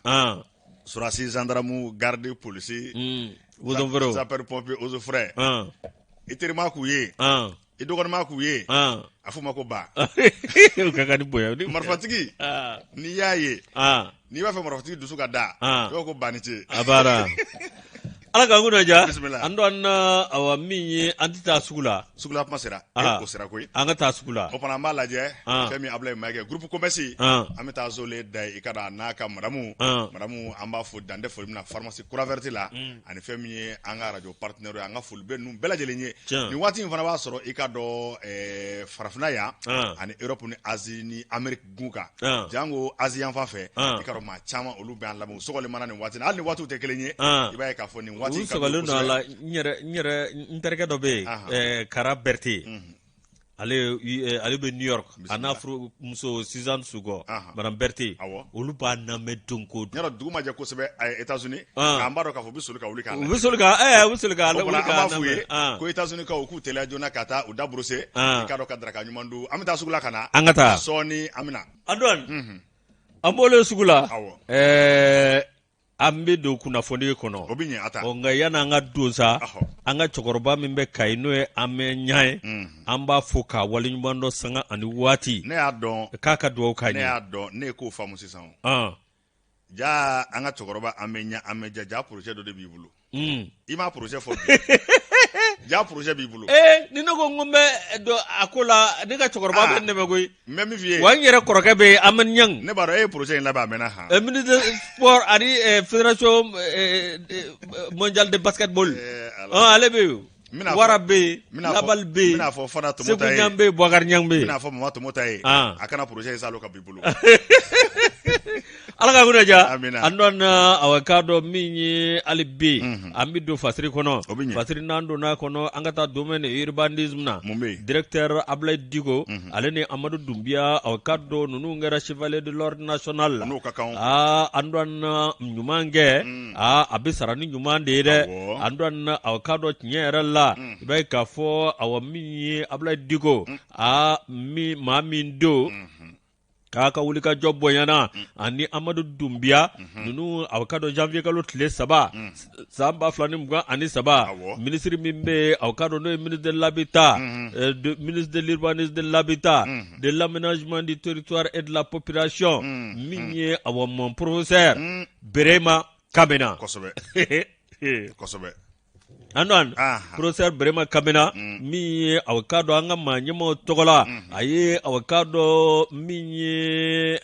sɔrɔdasi, gendarme, garde, polisi, sapeur pompier, eaux et forêts, i terima k'u ye, i dɔgɔninma k'u ye, a f'u ma ko ba. Marifatigi, n'i y'a ye, n'i b'a fɛ marifatigi dusu ka da, i b'a ko ba ni ce. A baara. Ala k'an kunna diya. Bisimila. Antoine, awa min ye an tɛ taa sugu la. Sugula kuma sera. Ah. O sera koyi. An ka taa sugu la. O fana an b'a lajɛ. Ah. Fɛn min Abulayi Mayiga groupe commerce. Ah. An bɛ taa Zole da i ka da n'a ka madamu. Ah. Madamu an b'a fo dan tɛ foli min na pharmacie Croix Verte la. Ani fɛn min ye an ka radio partenaire ye an ka foli bɛ ninnu bɛɛ lajɛlen ye. Tiɲɛ. Nin waati in fana b'a sɔrɔ i ka dɔn ɛɛ farafinna yan. Ah. Ani Europe ni Asie ni Amérique gun kan. Ah. Jango Asie yan fan fɛ. Ah. I ka dɔn maa caman olu bɛ an lamɛn u sɔgɔlen mana nin waati in na hali ni waatiw tɛ kelen ye. Ah. I b'a ye k'a fɔ nin waati U in ka di sɔgɔlen don a kosɛbɛ. la n yɛrɛ n yɛrɛ n terikɛ dɔ bɛ yen Ahan. Kara Berete ale ale bɛ New York a n'a furumuso Suzanne Sugɔ Ahan. Madame Berete Awɔ. olu b'a lamɛn don o don Yɔrɔ dugu ma jɛ kosɛbɛ États-Unis Ah. nka an b'a dɔn k'a fɔ u bɛ soli ka wuli k'a u lajɛ. bɛ soli ka u bɛ soli ka O wuli fana an k'a b'a f'u ye lamɛn Ah. ko États-Unis kaw u k'u teliya joona ka taa u da brosser Ah. i k'a dɔn ka daraka ɲuman dun an bɛ taa sugu la ka na An ka taa. sɔɔni an bɛ na Antoine an bɔlen sugu la Awɔ. an bɛ don kunnafoni kɔnɔ o bɛ ɲɛ a ta ɔ nka yanni an ka don sa Ɔhɔ. an ka cɛkɔrɔba min bɛ Kayi n'o ye Amɛ Ɲan ye an b'a fo k'a waleɲuman dɔn sanga ani waati ne y'a dɔn k'a ka dugawu k'a ne ɲɛ y'a dɔn ne ye kow faamu sisan o An. jaa an ka cɛkɔrɔba Amɛ Ɲan Amɛ ja ja projet dɔ de b'i bolo i m'a projet fɔ bi ja projet b'i bolo ee ni ne ko n ko n bɛ don a ko la ne ka cɛkɔrɔba Ah. bɛ n dɛmɛ koyi n bɛ min f'i ye wa n yɛrɛ kɔrɔkɛ bɛ yen Amɛ Ɲan ne b'a dɔn e ye projet in labɛn a mɛnna han ministre de sport ani fédération mondiale de basketball Eh, Ala. ale bɛ yen N bɛna fɔ- Wara bɛ yen n bɛna fɔ- Labali bɛ n yen bɛna fɔ Fana Segu Tomota ye Ɲan bɛ yen Boubacar Ɲan bɛ n yen bɛna fɔ Mama Tomota ye Ah. a kana projet in salo ka b'i bolo Ala ka kunna diya Amina. an dɔn awa k'a dɔn min ye hali bi an bɛ don fasiri kɔnɔ O bɛ ɲɛ. fasiri n'an donna a kɔnɔ an ka taa domaine urbanisme na Mun bɛ yen? directeur Ablaye Diko ale ni Amadu Dunbiya awa k'a dɔn ninnu kɛra chevalier de l'ordre national la N'o ka kan o. aa an dɔn ɲuman kɛ aa a bɛ sara ni ɲuman de ye dɛ Awɔ. an dɔn awa k'a dɔn tiɲɛ yɛrɛ la i b'a ye k'a fɔ awa min ye Ablaye Diko aa min maa min don k'a ka wulikajɔ bonyana ani Amadu Dunbiya ninnu a ka dɔn janvier kalo tile 3 san 2023 Awɔ. minisiri min bɛ yen a ka dɔn n'o ye ministre de l'habitat ministre de l'urbanisme de l'habitat de l'aménagement du territoire et de la population min ye awa mon professeur Berema Kamena kosɛbɛ kosɛbɛ Antoine Aha. professeur Berema Kamena min ye aw k'a dɔn an ka maa ɲɛmaaw tɔgɔ la a ye aw k'a dɔn min ye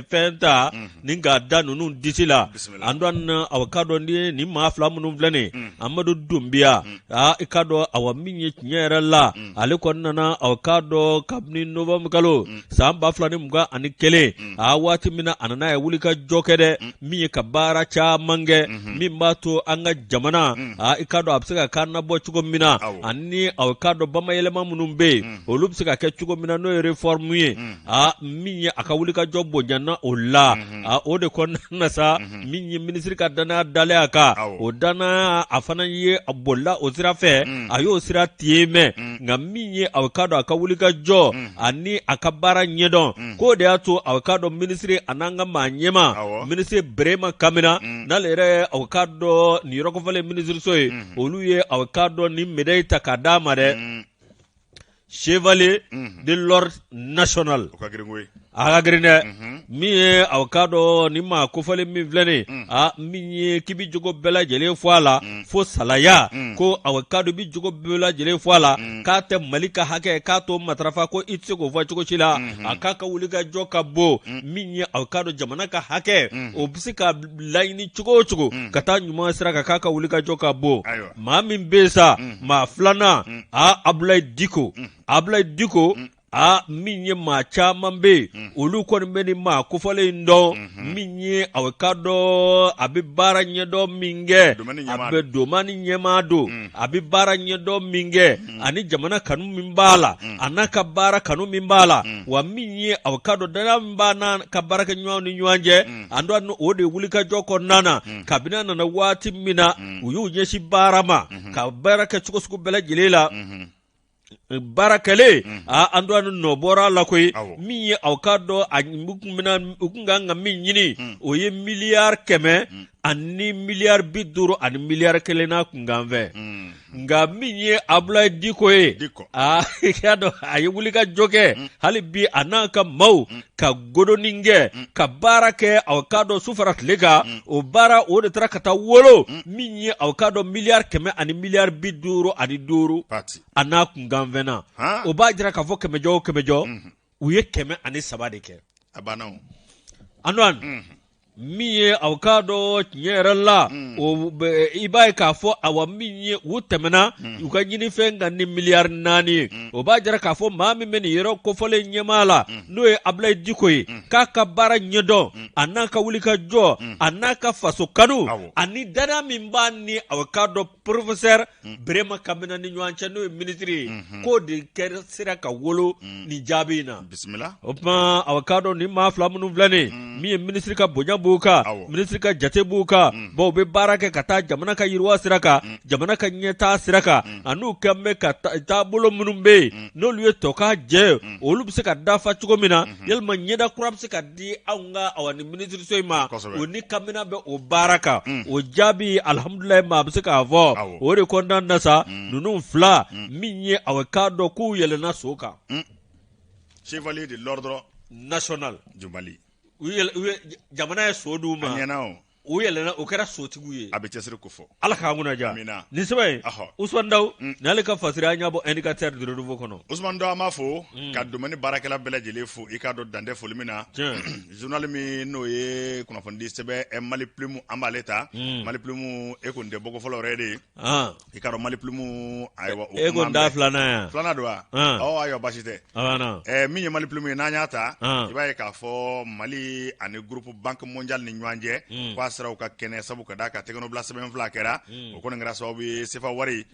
fɛn ta ni k'a da ninnu disi la Bisimila. Antoine aw k'a dɔn ni nin maa fila minnu filɛ nin ye Amadu Dunbiya aa i k'a dɔn awa min ye tiɲɛ yɛrɛ la ale kɔni nana aw k'a dɔn kabini novembre kalo san 2021 a waati min na a nana a ye wulikajɔ kɛ dɛ min ye ka baara caman kɛ min b'a to an ka jamana aa i k'a dɔn a bɛ se ka kan nabɔ cogo min na Awɔ. ani aw k'a dɔn bamayɛlɛma minnu bɛ yen olu bɛ se ka kɛ cogo min na n'o ye réforme ye aa min ye a ka wulikajɔ bonyana o la aa o de kɔnɔna na sa min ye minisiri ka danaya dalen a kan Awɔ. o danaya a fana ye a bolila o sira fɛ a y'o sira tiimɛ nka min ye aw k'a dɔn a ka wulikajɔ ani a ka baara ɲɛdɔn k'o de y'a to aw k'a dɔn minisiri a n'an ka maa ɲɛmaa Awɔ. minisiri Berema Kamena n'ale yɛrɛ aw k'a dɔn nin yɔrɔ kofɔlen minisiriso ye olu ye aw k'a dɔn nin médaille ta k'a d'a ma dɛ chevalier de l'ordre national o ka girin koyi a ka girin dɛ min ye aw k'a dɔn nin maa kofɔlen min filɛ nin ye a min ye k'i bɛ jogo bɛɛ lajɛlen fɔ a la fo salaya ko aw k'a dɔn i bɛ jogo bɛɛ lajɛlen fɔ a la k'a tɛ Mali ka hakɛ k'a t'o matarafa ko i tɛ se k'o fɔ cogo si la a k'a ka wulikajɔ ka bon min ye aw k'a dɔn jamana ka hakɛ o bɛ se ka laɲini cogo o cogo ka taa ɲuman sira kan k'a ka wulikajɔ ka bon Ayiwa. maa min bɛ yen sa maa filanan a Abulayi Diko Abulayi Diko a min ye maa caman bɛ yen olu kɔni bɛ nin maa kofɔlen in dɔn min ye aw k'a dɔn a bɛ baara ɲɛdɔn min kɛ Domaine a ɲɛmaa bɛ domaine ɲɛmaa don a bɛ baara ɲɛdɔn min kɛ ani jamana kanu min b'a la a n'a ka baara kanu min b'a la wa min ye aw k'a dɔn danaya min b'a n'a ka baarakɛɲɔgɔnw ni ɲɔgɔn cɛ an dɔn o de wulikajɔ kɔnɔna na kabini a nana waati min na u y'u ɲɛsin baara ma ka baara kɛ cogo sugu bɛɛ lajɛlen la baara kɛlen aa an dɔn nɔ bɔra a la koyi Awɔ. min ye aw k'a dɔn a u kun bɛna u kun kan ka min ɲini o ye miliyari 100 ani miliyari 50 ani miliyari 1 n'a kunkan fɛ. Nka min ye Abulayi Diko ye, aa, i k'a dɔn a ye wulikajɔ kɛ hali bi, a n'a ka maaw ka godoni kɛ, ka baara kɛ, aw k'a dɔn su fara tile kan. O baara o de taara ka taa wolo min ye, aw k'a dɔn, miliyari 100 ani miliyari 55 a n'a kunkanfɛn na. O b'a jira k'a fɔ kɛmɛjɔ o kɛmɛjɔ, u ye 103 de kɛ. A banna o. Antoine, min ye, aw k'a dɔn, tiɲɛ yɛrɛ la, o i b'a ye k'a fɔ, awa, min ye, u tɛmɛna u ka ɲinifɛn kan ni miliyari 4 ye. O b'a jira k'a fɔ maa min bɛ nin yɔrɔ kofɔlen ɲɛmaa la, n'o ye Abulayi Diko ye, k'a ka baara ɲɛdɔn, a n'a ka wulikajɔ, a n'a ka faso kanu, ani danaya min b'a ni, aw k'a dɔn, professeur Berema Kamina ni ɲɔgɔn cɛ, n'o ye minisiri ye, k'o de kɛra sera ka wolo nin jaabi in na. Bisimila. O tuma, aw k'a dɔn, nin maa fila minnu filɛ nin, min ye minisiri ka bonya b'u kan, minisiri ka jate b'u kan, bon, u bɛ baara kɛ ka taa jamana ka yiriwa sira kan, jamana ka ɲɛtaa sira kan, an'u kɛn bɛ ka taabolo minnu bɛ yen, n'olu ye tɔ ka jɛ, olu bɛ se ka dafa cogo min na, yalima ɲɛda kura bɛ se ka di anw ka, awa, ni minisiriso in ma. O ni Kamina bɛ o baara kan. O jaabi, alihamudulilayi, maa bɛ se k'a fɔ o de kɔnɔna na sa, ninnu fila min ye, aw k'a dɔn k'u yɛlɛnna so kan. Chevalier de l'ordre national du Mali. U jamana ye so d'u ma. A ɲɛna o. U yɛlɛnna, o kɛra sotigiw ye. A bɛ cɛsiri ko fɔ. Ala k'an kunna diya. Nin sɛbɛn in, Usumani Dawu, n'ale ka fasiri, an y'a bɔ Indicateur du Renouveau kɔnɔ. Usumani Dawu, an b'a fo ka domaine baarakɛla bɛɛ lajɛlen fo, i k'a dɔn dantɛ foli min na. Journal min n'o ye kunnafonidi sɛbɛn Mali Plume, an b'ale ta. Mali Plume, e kɔni tɛ bɔko fɔlɔ yɛrɛ de ye. I k'a dɔn Mali Plume, ayiwa, o e ko da filanan yan. Filanan don wa? Ɔ ayiwa, baasi tɛ. Min ye Mali Plume ye, n'an y'a ta, i b'a ye k'a fɔ Mali ani groupe Banque mondiale ni ɲɔgɔn cɛ, k'a siraw ka kɛnɛ, sabu ka d'a kan tɛgɛnɔbila sɛbɛn fila kɛra. O kɔni kɛra sababu ye sefa wari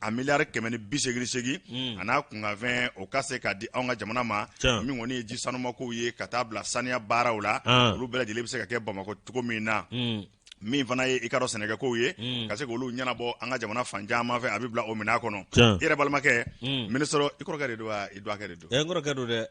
a miliyari 188 a n'a kunkanfɛn, o ka se ka di anw ka jamana ma. Min kɔni ye ji sanumakow ye, ka taa bila saniya baaraw la, olu bɛɛ lajɛlen bɛ se ka kɛ Bamakɔ cogo min na. Min fana ye, i ka dɔn, sɛnɛkɛkow ye, ka se k'olu ɲɛnabɔ an ka jamana fan caman fɛ, a bɛ bila o minɛn kɔnɔ. I yɛrɛ balimakɛ ministre, i kɔrɔkɛ de don wa, i dɔgɔkɛ de don? N kɔrɔkɛ don dɛ.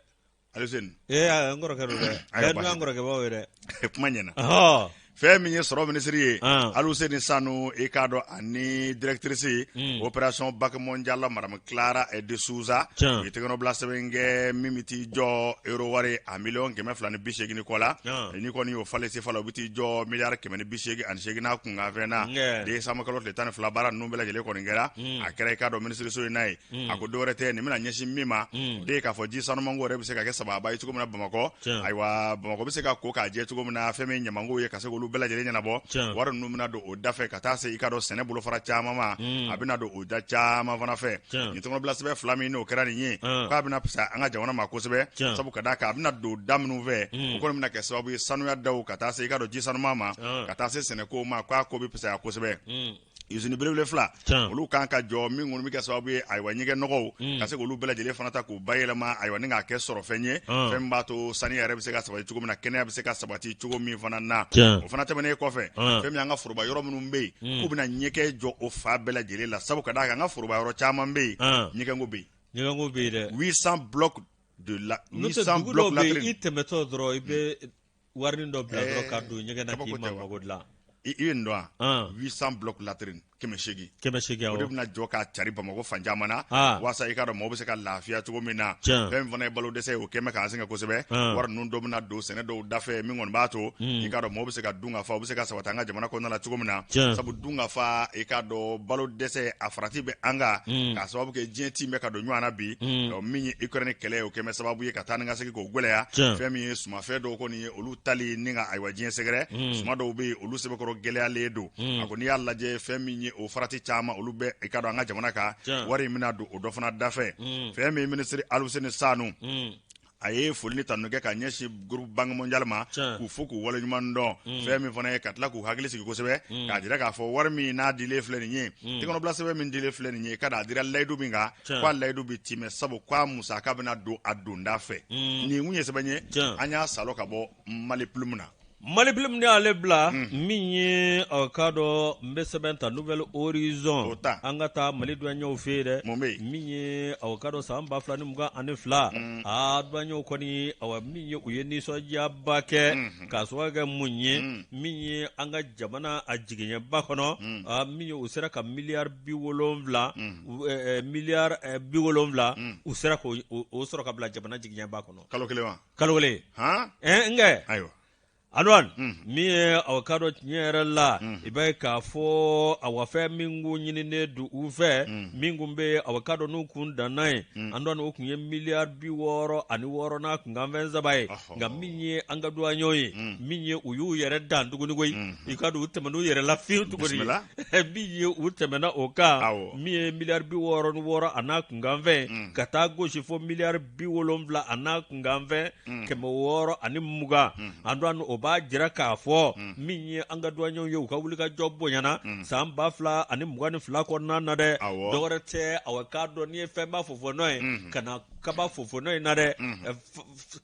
Aluseni. Ee, n kɔrɔkɛ don dɛ. Bɛɛ an kɔrɔkɛbaw ye dɛ. Kuma ɲɛna. Fɛn min ye sɔrɔ minisiri ye, Aluseni Sanu, i k'a dɔn, ani directrice opération Banque mondiale, madame Clara de Souza, u ye tɛgɛnɔbila sɛbɛn kɛ min bɛ t'i jɔ euro wari a miliyɔn 280 kɔ la. Ni kɔni y'o falen sefa la, o bɛ t'i jɔ miliyari 188 n'a kunkanfɛn na. Décembre kalo tile 12, baara ninnu bɛɛ lajɛlen kɔni kɛra. A kɛra, i k'a dɔn, minisiriso in n'a ye. A ko dɔwɛrɛ tɛ, nin bɛna ɲɛsin min ma, o de ye k'a fɔ ji sanumanko yɛrɛ bɛ se ka kɛ sababa ye cogo min na Bamakɔ. Ayiwa, Bamakɔ bɛ se ka ko k'a jɛ cogo min na, fɛn min ɲamanko ye, ka se k'olu bɛɛ lajɛlen ɲɛnabɔ. Wari ninnu bɛna don o da fɛ ka taa se, i k'a dɔn, sɛnɛ bolofara caman ma, a bɛna don o da caman fana fɛ. Nin tɛgɛnɔbila sɛbɛn fila min n'o kɛra nin ye, k'a bɛna fisaya an ka jamana ma kosɛbɛ, sabu ka d'a kan a bɛna don da minnu fɛ, o kɔni bɛna kɛ sababu ye sanuya daw, ka taa se, i k'a dɔn, ji sanuman ma, ka taa se sɛnɛko ma, k'a ko bɛ fisaya kosɛbɛ. Usine belebele fila, olu kan ka jɔ, min kɔni bɛ kɛ sababu ye, ayiwa, ɲɛgɛn nɔgɔw, ka se k'olu bɛɛ lajɛlen fana ta k'u bayɛlɛma, ayiwa, ni k'a kɛ sɔrɔfɛn ye, fɛn min b'a to saniya yɛrɛ bɛ se ka sabati cogo min na, kɛnɛya bɛ se ka sabati cogo min fana na. O fana tɛmɛnen kɔfɛ, fɛn min an ka foroba yɔrɔ minnu bɛ yen, k'u bɛna ɲɛgɛn jɔ o fa bɛɛ lajɛlen la, sabu ka d'a kan an ka foroba yɔrɔ caman bɛ yen, ɲɛgɛnko bɛ yen. Ɲɛgɛnko bɛ yen dɛ. 800 blocs de la 800 blocs latrines. I tɛmɛtɔ dɔrɔn, i bɛ warini dɔ bila dɔrɔn ka don ɲɛgɛn na k'i ma mago dilan. I ye nin dɔn wa? 800 blocs latrines, 800. 800, O de bɛna jɔ k'a cari Bamakɔ fan caman na, walasa, i k'a dɔn, mɔgɔw bɛ se ka lafiya cogo min na. Fɛn min fana ye balo dɛsɛ ye, o kɛn bɛ k'an sɛgɛn kosɛbɛ. Wari ninnu dɔ bɛna don sɛnɛ dɔw dafɛ, min kɔni b'a to, i k'a dɔn, mɔgɔw bɛ se ka dun ka fa, u bɛ se ka sabati an ka jamana kɔnɔna la cogo min na. Sabu dun ka fa, i k'a dɔn, balo dɛsɛ a farati bɛ an kan, k'a sababu kɛ diɲɛ tin bɛ ka don ɲɔgɔn na bi. Min ye Ukraine kɛlɛ ye, o kɛn bɛ sababu ye ka taa ni ka segin k'o gɛlɛya. Fɛn min ye sumafɛn dɔw kɔni ye, olu tali ni ka, ayiwa, diɲɛ sɛgɛrɛ, suma dɔw bɛ yen, olu sɛbɛkɔrɔ gɛlɛyalen don. A ko n'i y'a lajɛ, fɛn min ye o farati caman, olu bɛ, i ka dɔn, an ka jamana kan. Wari in bɛna don o dɔ fana dafɛ. Fɛn min minisiri Aluseni Sanu, a ye foli ni tanu kɛ ka ɲɛsin groupe Banque mondiale ma, k'u fo k'u waleɲuman dɔn. Fɛn min fana ye ka tila k'u hakili sigi kosɛbɛ, k'a jira k'a fɔ wari min n'a dilen filɛ nin ye, tɛgɛnɔbila sɛbɛn min dilen filɛ nin ye, ka a dira layidu min kan, k'a layidu bɛ timɛ, sabu k'a musaka bɛna don a donda fɛ. Nin kun ye sɛbɛn ye, an y'a salon ka bɔ Mali Plume na. Mali Plume ne y'ale bila min ye aw k'a dɔn n bɛ sɛbɛn ta Nouvel Horizon an ka taa Mali douaniers fɛ yen dɛ min ye aw k'a dɔn san 2022 aa douaniers kɔni awa min ye u ye nisɔndiyaba kɛ k'a sababu kɛ mun ye min ye an ka jamana a jigiɲɛba kɔnɔ min ye u sera ka miliyari 70 miliyari 70 u sera k'o sɔrɔ ka bila jamana jigiɲɛba kɔnɔ kalo kelen wa kalo kelen n kɛ ayiwa Antoine min ye aw k'a dɔn tiɲɛ yɛrɛ la i b'a ye k'a fɔ awa fɛn min kun ɲininen don u fɛ min kun bɛ aw k'a dɔn n'u kun danna ye Antoine o kun ye miliyari 66 n'a kunkanfɛn saba ye nka min ye an ka douaniers ye min ye u y'u yɛrɛ dan tuguni koyi i k'a dɔn u tɛmɛn'u yɛrɛ la fiyewu tuguni min ye u tɛmɛna o kan min ye miliyari 66 a n'a kunkanfɛn ka taa gosi fo miliyari 70 a n'a kunkanfɛn 620 Antoine o b'a jira k'a fɔ min ye an ka douaniers ye u ka wulikajɔ bonyana san 2022 kɔnɔna na dɛ dɔwɛrɛ tɛ aw k'a dɔn n'i ye fɛnba fofonɔ ye ka na kaba fofonɔ in na dɛ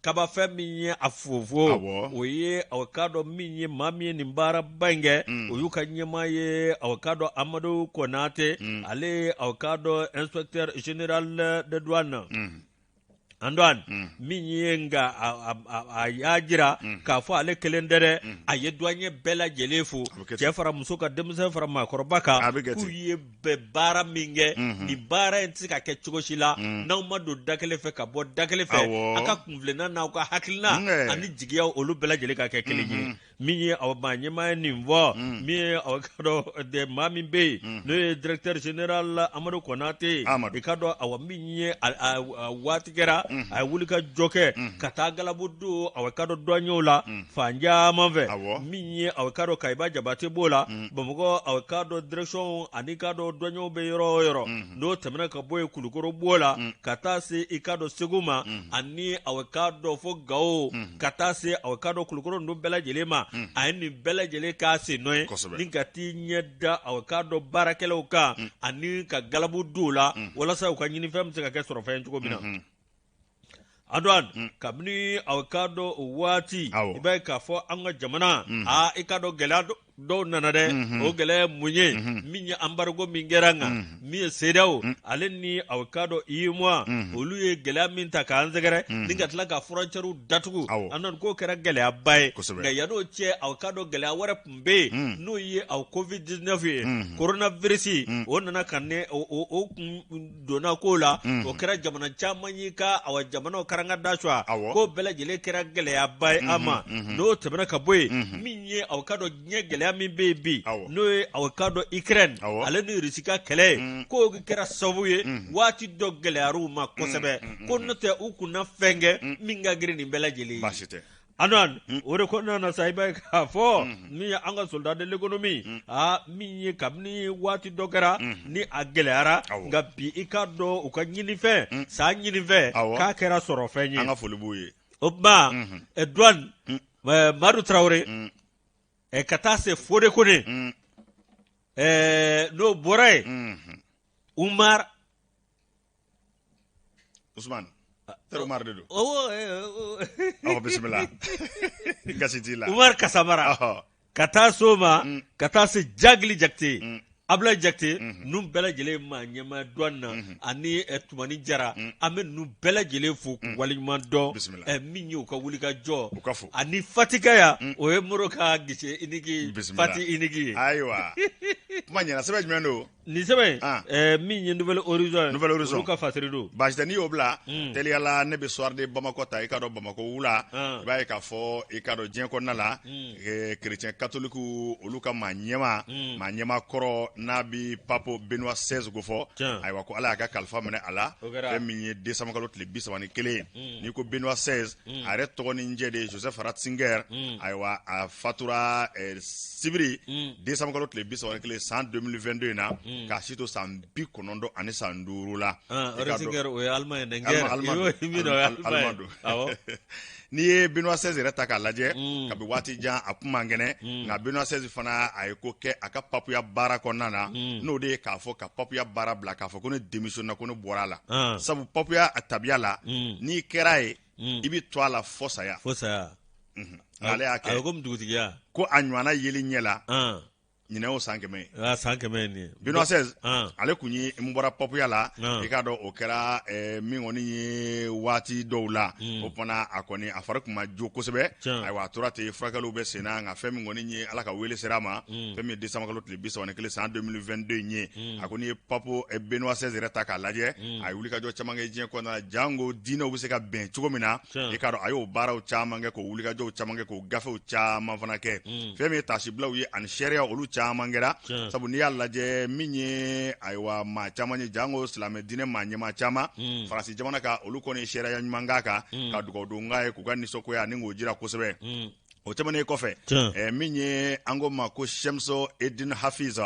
kaba fɛn min ye a fofo o ye aw k'a dɔn min ye maa min ye nin baaraba in kɛ o y'u ka ɲɛmaa ye aw k'a dɔn Amadu Konate ale ye aw k'a dɔn inspecteur général de douane Antoine min ye nka a y'a jira k'a fɔ ale kelen tɛ dɛ a ye douanier bɛɛ lajɛlen fo cɛ fara muso kan denmisɛn fara maakɔrɔba kan k'u ye bɛ baara min kɛ nin baara in tɛ se ka kɛ cogo si la n'aw ma don da kelen fɛ ka bɔ da kelen fɛ aw ka kunfilenna n'aw ka hakilina ani jigiya olu bɛɛ lajɛlen ka kɛ kelen ye min ye aw maa ɲɛmaa ye nin fɔ min ye aw k'a dɔn maa min bɛ yen n'o ye directeur général Amadu Konate i k'a dɔn awa min ye waati kɛra a ye wulikajɔ kɛ ka taa galabu don aw k'a dɔn douaniers la fan caman fɛ min ye aw k'a dɔn Kayiba Jabate b'o la Bamakɔ aw k'a dɔn direction ani k'a dɔn douaniers bɛ yɔrɔ o yɔrɔ n'o tɛmɛna ka bɔ yen Kulukoro b'o la ka taa se i k'a dɔn Segu ma ani aw k'a dɔn fo Gawo ka taa se aw k'a dɔn Kulukoro ninnu bɛɛ lajɛlen ma a ye nin bɛɛ lajɛlen k'a sen nɔ ye ni ka t'i ɲɛ da aw k'a dɔn baarakɛlaw kan ani ka galabu don u la walasa u ka ɲinifɛn bɛ se ka kɛ sɔrɔfɛn ye cogo min na Antoine kabini aw k'a dɔn o waati i b'a ye k'a fɔ an ka jamana aa i k'a dɔn gɛlɛya dɔw nana dɛ o gɛlɛya mun ye min ye embargo min kɛra an kan min ye CEDEAO ale ni aw k'a dɔn UEMOA olu ye gɛlɛya min ta k'an sɛgɛrɛ ni ka tila ka frontières datugu an k'o kɛra gɛlɛyaba ye nka yann'o cɛ aw k'a dɔn gɛlɛya wɛrɛ tun bɛ yen n'o ye aw Covid 19 ye coronavirus o nana ka ne o kun donna ko la o kɛra jamana caman y'i ka awa jamanaw karangada su k'o bɛɛ lajɛlen kɛra gɛlɛyaba ye an ma n'o tɛmɛna ka bɔ yen min ye aw k'a dɔn diɲɛ gɛlɛya min bɛ yen bi n'o ye aw k'a dɔn Ukraine ale ni Russie ka kɛlɛ ye k'o kɛra sababu ye waati dɔ gɛlɛyar'u ma kosɛbɛ ko n'o tɛ u kun na fɛn kɛ min ka girin nin bɛɛ lajɛlen ye Antoine o de kɔnɔna na sa i b'a ye k'a fɔ min ye an ka soldat de l'économie aa min ye kabini waati dɔ kɛra ni a gɛlɛyara nka bi i k'a dɔn u ka ɲinifɛn san ɲinifɛn k'a kɛra sɔrɔfɛn ye an ka foli b'u ye o tuma douane Madu Tarawele ka taa se Fode Kone n'o bɔra yen Umar Usman teri Umar de don ɔ bisimila gasi t'i la Umar Kasamara ka taa s'o ma ka taa se Jagili Jakite Abulayi Jakite ninnu bɛɛ lajɛlen maa ɲɛmaa douane na ani Tumani Jara an bɛ ninnu bɛɛ lajɛlen fo k'u waleɲuman dɔn min ye u ka wulikajɔ ani Fatikaya o ye Moro ka guichet unique Fati unique ye ayiwa kuma ɲɛna sɛbɛn jumɛn don Nin sɛbɛn min ye Nouvel Horizon ye Nouvel Horizon olu ka fasiri don baasi tɛ n'i y'o bila teliya la ne bɛ Soir de Bamako ta i k'a dɔn Bamakɔ wula i b'a ye k'a fɔ i k'a dɔn diɲɛ kɔnɔna la chrétien catholique olu ka maa ɲɛmaa maa ɲɛmaa kɔrɔ n'a bɛ pape Benoît XVI ko fɔ ayiwa ko Ala y'a ka kalifa minɛ a la fɛn min ye décembre kalo tile 31 n'i ko Benoît XVI a yɛrɛ tɔgɔ ni jɛ de ye Joseph Ratzinger ayiwa a fatura sibiri décembre kalo tile 31 san 2022 in na k'a si to san 95 la Ratzinger o ye Allemagne ye don n'i ye Benoît XVI yɛrɛ ta k'a lajɛ kabi waati jan a kun man kɛnɛ nka Benoît XVI fana a ye ko kɛ a ka papuya baara kɔnɔna na n'o de ye k'a fɔ ka papuya baara bila k'a fɔ ko ne démissionna ko ne bɔra a la sabu papuya a tabiya la n'i kɛra ye i bɛ to a la fo saya Ale y'a kɛ a bɛ komi dugutigiya ko a ɲɔgɔnna yeli ɲɛ la ɲinɛ o san 100 ye. A san 100 ye nin ye. Benoît XVI, ale kun ye n bɔra papuya la, i k'a dɔn o kɛra min kɔni ye waati dɔw la, o tuma a kɔni a fari tun ma jo kosɛbɛ. Ayiwa, a tora ten, furakɛliw bɛ sen na, nka fɛn min kɔni ye Ala ka wele sera a ma, fɛn min ye décembre kalo tile 31 san 2022 in ye, a kɔni ye pape Benoît XVI yɛrɛ ta k'a lajɛ, a ye wulikajɔ caman kɛ diɲɛ kɔnɔna na, jango diinɛw bɛ se ka bɛn cogo min na, i k'a dɔn a y'o baaraw caman kɛ, k'o wulikajɔw caman kɛ, k'o gafew caman fana kɛ. Fɛn min ye taasibilaw ye ani seereya, olu caman kɛra, sabu n'i y'a lajɛ min ye, ayiwa, maa caman ye, jango silamɛ diinɛ maa ɲɛmaa caman Faransi jamana kan, olu kɔni ye seereya ɲuman k'a kan, ka dugawudon k'a ye, k'u ka nisɔngoya ni k'o jira kosɛbɛ. O tɛmɛnen kɔfɛ, min ye an ko ma ko Chemso Edine Hafiz,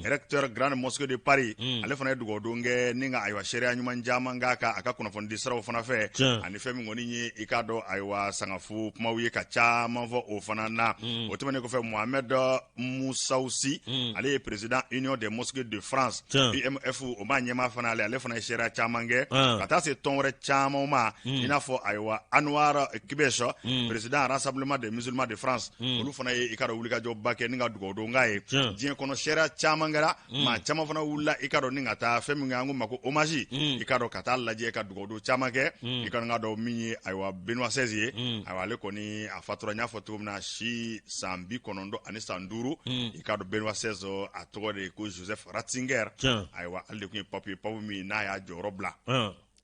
recteur Grande Mosquée de Paris, ale fana ye dugawudon kɛ ni ka, ayiwa, seereya ɲuman caman k'a kan a ka kunnafonidi siraw fana fɛ, ani fɛn min kɔni ye, i k'a dɔn, ayiwa, sangafu kumaw ye ka caman fɔ o fana na. O tɛmɛnen kɔfɛ, Mohamed Moussaoussi, ale ye président Union des mosquées de France, UMF, o maa ɲɛmaa fana, ale fana ye seereya caman kɛ, ka taa se tɔn wɛrɛ caman ma, i n'a fɔ, ayiwa, Anwar Kibes, président Rassemblement des musulmans de France, olu fana ye, i k'a dɔn, wulikajɔba kɛ ni ka dugawudon k'a ye. Diɲɛ kɔnɔ seereya caman kɛra, maa caman fana wulila, i k'a dɔn, ni ka taa fɛn min kɛ, an ko ma ko hommage, i k'a dɔn, ka taa lajɛ, ka dugawudon caman kɛ. I ka dɔn min ye, ayiwa, Benoît XVI ye, ayiwa, ale kɔni a fatura, n y'a fɔ cogo min na, si san 95 san 5. I k'a dɔn Benoît XVI, a tɔgɔ de ye ko Joseph Ratzinger. Ayiwa, ale de tun ye pape ye, pape min n'a y'a jɔyɔrɔ bila,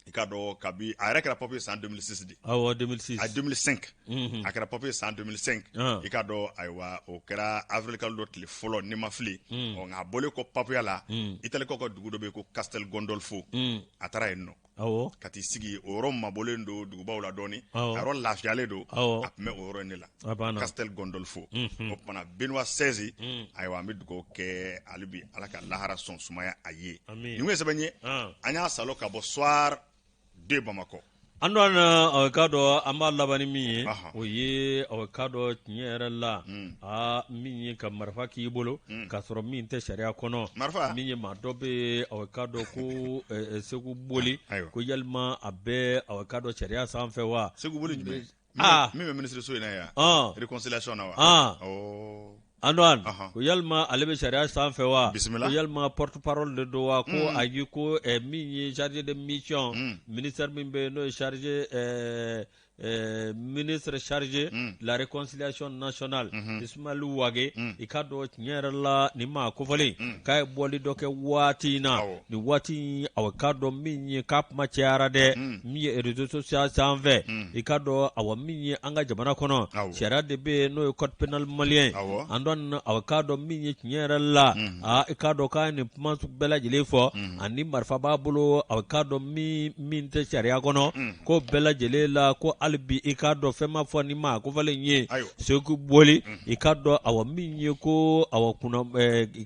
i k'a dɔn, kabi a yɛrɛ kɛra pape ye san 2006 de. Awɔ, 2006. A 2005, a kɛra pape ye san 2005. I k'a dɔn, ayiwa, o kɛra avril kalo dɔ tile fɔlɔ, ni ma fili. Ɔ, nka a bɔlen kɔ papuya la, Italikaw ka dugu dɔ bɛ yen ko Castel Gandolfo, a taara yen nɔ ka t'i sigi. O yɔrɔ mabɔlen don dugubaw la dɔɔni, a yɔrɔ lafiyalen don. A tun bɛ o yɔrɔ in de la, Castel Gandolfo. O tuma Benoît XVI, ayiwa, an bɛ dugawu kɛ hali bi, Ala ka lahara sɔn sumaya a ye. Nin ye sɛbɛn ye, an y'a salo ka bɔ Soir de Bamakɔ. An dɔn, k'a dɔn, an b'a laban ni min ye, o ye, k'a dɔn, tiɲɛ yɛrɛ la, aa, min ye ka marifa k'i bolo k'a sɔrɔ min tɛ sariya kɔnɔ. Marifa. Min ye maa dɔ bɛ, k'a dɔn ko Segu Boli, ko yalima a bɛ, k'a dɔn, sariya sanfɛ wa? Segu Boli jumɛn? Min bɛ minisiriso in na yan, réconciliation na wa? Antoine, ko yalima ale bɛ sariya sanfɛ wa? Ko yalima porte parole de don wa? Ko ayi, ko min ye chargé de mission, ministère min bɛ yen n'o ye chargé, ministre chargé la réconciliation nationale, Ismaël Wagué, i k'a dɔn, tiɲɛ yɛrɛ la, nin maa kofɔlen k'a ye bɔli dɔ kɛ waati in na, nin waati in, awa, k'a dɔn min ye k'a kuma cayara dɛ, min ye réseaux sociaux sanfɛ. I k'a dɔn, awa, min ye an ka jamana kɔnɔ sariya de bɛ yen, n'o ye code pénal malien. Antoine, awa, k'a dɔn min ye tiɲɛ yɛrɛ la, aa, i k'a dɔn k'a ye nin kuma bɛɛ lajɛlen fɔ, ani marifa b'a bolo, awa, k'a dɔn min tɛ sariya kɔnɔ, ko bɛɛ lajɛlen la, ko hali bi, i k'a dɔn, fɛn ma fɔ ni maa kofɔlen ye Segu Boli. I k'a dɔn, awa, min ye ko, awa, kunna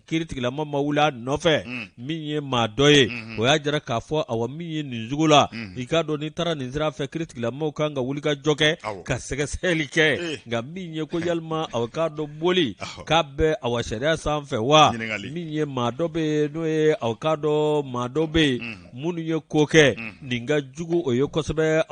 kiiritigilama ma wuli a nɔfɛ, min ye maa dɔ ye, o y'a jira k'a fɔ, awa, min ye nin sugu la, i k'a dɔn, n'i taara nin sira fɛ, kiiritigilamaw kan ka wuli ka jɔ kɛ, ka sɛgɛsɛgɛli kɛ. Nka min ye ko yalima, awa, k'a dɔn, Boli k'a bɛ, awa, sariya sanfɛ wa? Min ye maa dɔ bɛ yen, n'o ye, awa, k'a dɔn, maa dɔ bɛ yen minnu ye ko kɛ nin ka jugu o ye kosɛbɛ,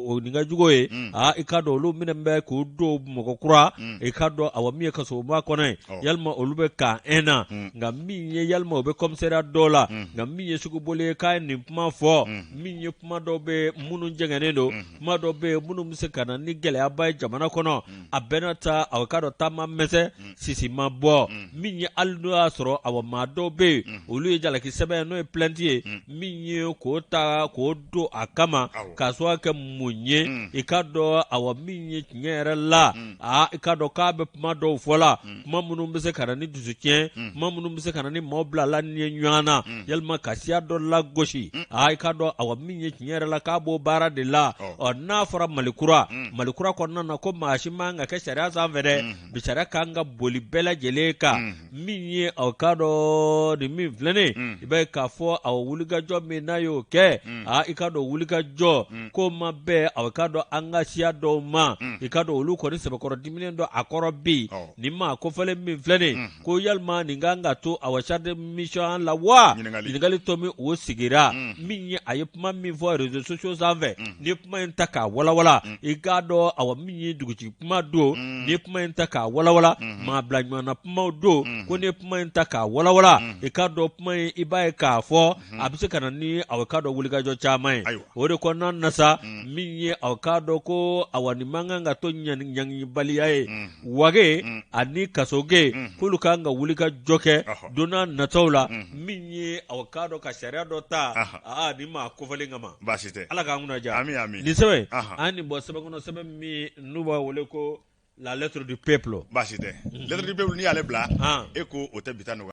nin ka jugu ye. Aa, i k'a dɔn, olu minɛ bɛ k'u don mɔgɔ kura, i k'a dɔn, awa, min ye kasoba kɔnɔ ye, yalima olu bɛ camp 1 na? Nka min ye yalima o bɛ commissariat dɔw la? Nka min ye Segu Boli ye, k'a ye nin kuma fɔ, min ye kuma dɔw bɛ minnu jɛngɛnnen don, kuma dɔw bɛ yen minnu bɛ se ka na ni gɛlɛyaba ye jamana kɔnɔ. A bɛɛ n'a ta, awa, k'a dɔn, taama mɛsɛ sisi ma bɔ. Min ye hali n'o y'a sɔrɔ, awa, maa dɔw bɛ yen, olu ye jalaki sɛbɛn, n'o ye plainte ye, min ye k'o ta k'o don a kama, k'a sababu kɛ mun ye? I k'a dɔn, awa, min ye tiɲɛ yɛrɛ la, aa, i k'a dɔn k'a bɛ kuma dɔw fɔ la, kuma minnu bɛ se ka na ni dusu tiɲɛ, kuma minnu bɛ se ka na ni maaw bilala ni ye ɲɔgɔn na, yalima ka siya dɔ lagosi. Aa, i k'a dɔn, awa, min ye tiɲɛ yɛrɛ la, k'a b'o baara de la. Ɔ, n'a fɔra Mali kura, Mali kura kɔnɔna na, ko maa si man ka kɛ sariya sanfɛ dɛ, bi sariya kan ka boli bɛɛ lajɛlen kan. Min ye, aw k'a dɔn, nin min filɛ nin, i b'a ye k'a fɔ, aw, wulikajɔ min n'a y'o kɛ, aa, i k'a dɔn, wulikajɔ ko ma bɛn. bɛn aw k'a dɔn an ka siya dɔw ma, i k'a dɔn olu kɔni sɛbɛkɔrɔ diminen don a kɔrɔ bi. Nin maa kofɔlen min filɛ nin, ko yalima nin kan ka to awa chargé de mission la wa? Ɲininkali tɔ min o sigira, min ye a ye kuma min fɔ réseaux sociaux sanfɛ, n'i ye kuma in ta k'a walawala, i k'a dɔn awa min ye dugutigi kuma don, n'i ye kuma in ta k'a walawala, maa bila ɲɔgɔn na kumaw don, ko n'i ye kuma in ta k'a walawala, i k'a dɔn kuma in, i b'a ye k'a fɔ a bɛ se ka na ni aw k'a dɔn wulikajɔ caman ye. O de kɔnɔna na sa, min ye aw k'a dɔn ko awa nin man kan ka to ɲangibaliya ye, Wage ani Kasoge, k'olu kan ka wulikajɔ kɛ don n'a nataw la, min ye aw k'a dɔn ka sariya dɔ ta aa nin maa kofɔlen kama. Baasi tɛ. Ala k'an kunna diya. Nin sɛbɛn, an nin bɔ sɛbɛn kɔnɔ, sɛbɛn min n'u b'a wele ko La Lettre du Peuple. Baasi tɛ. Lettre du Peuple, n'i y'ale bila, e ko o tɛ bi ta nɔgɔya.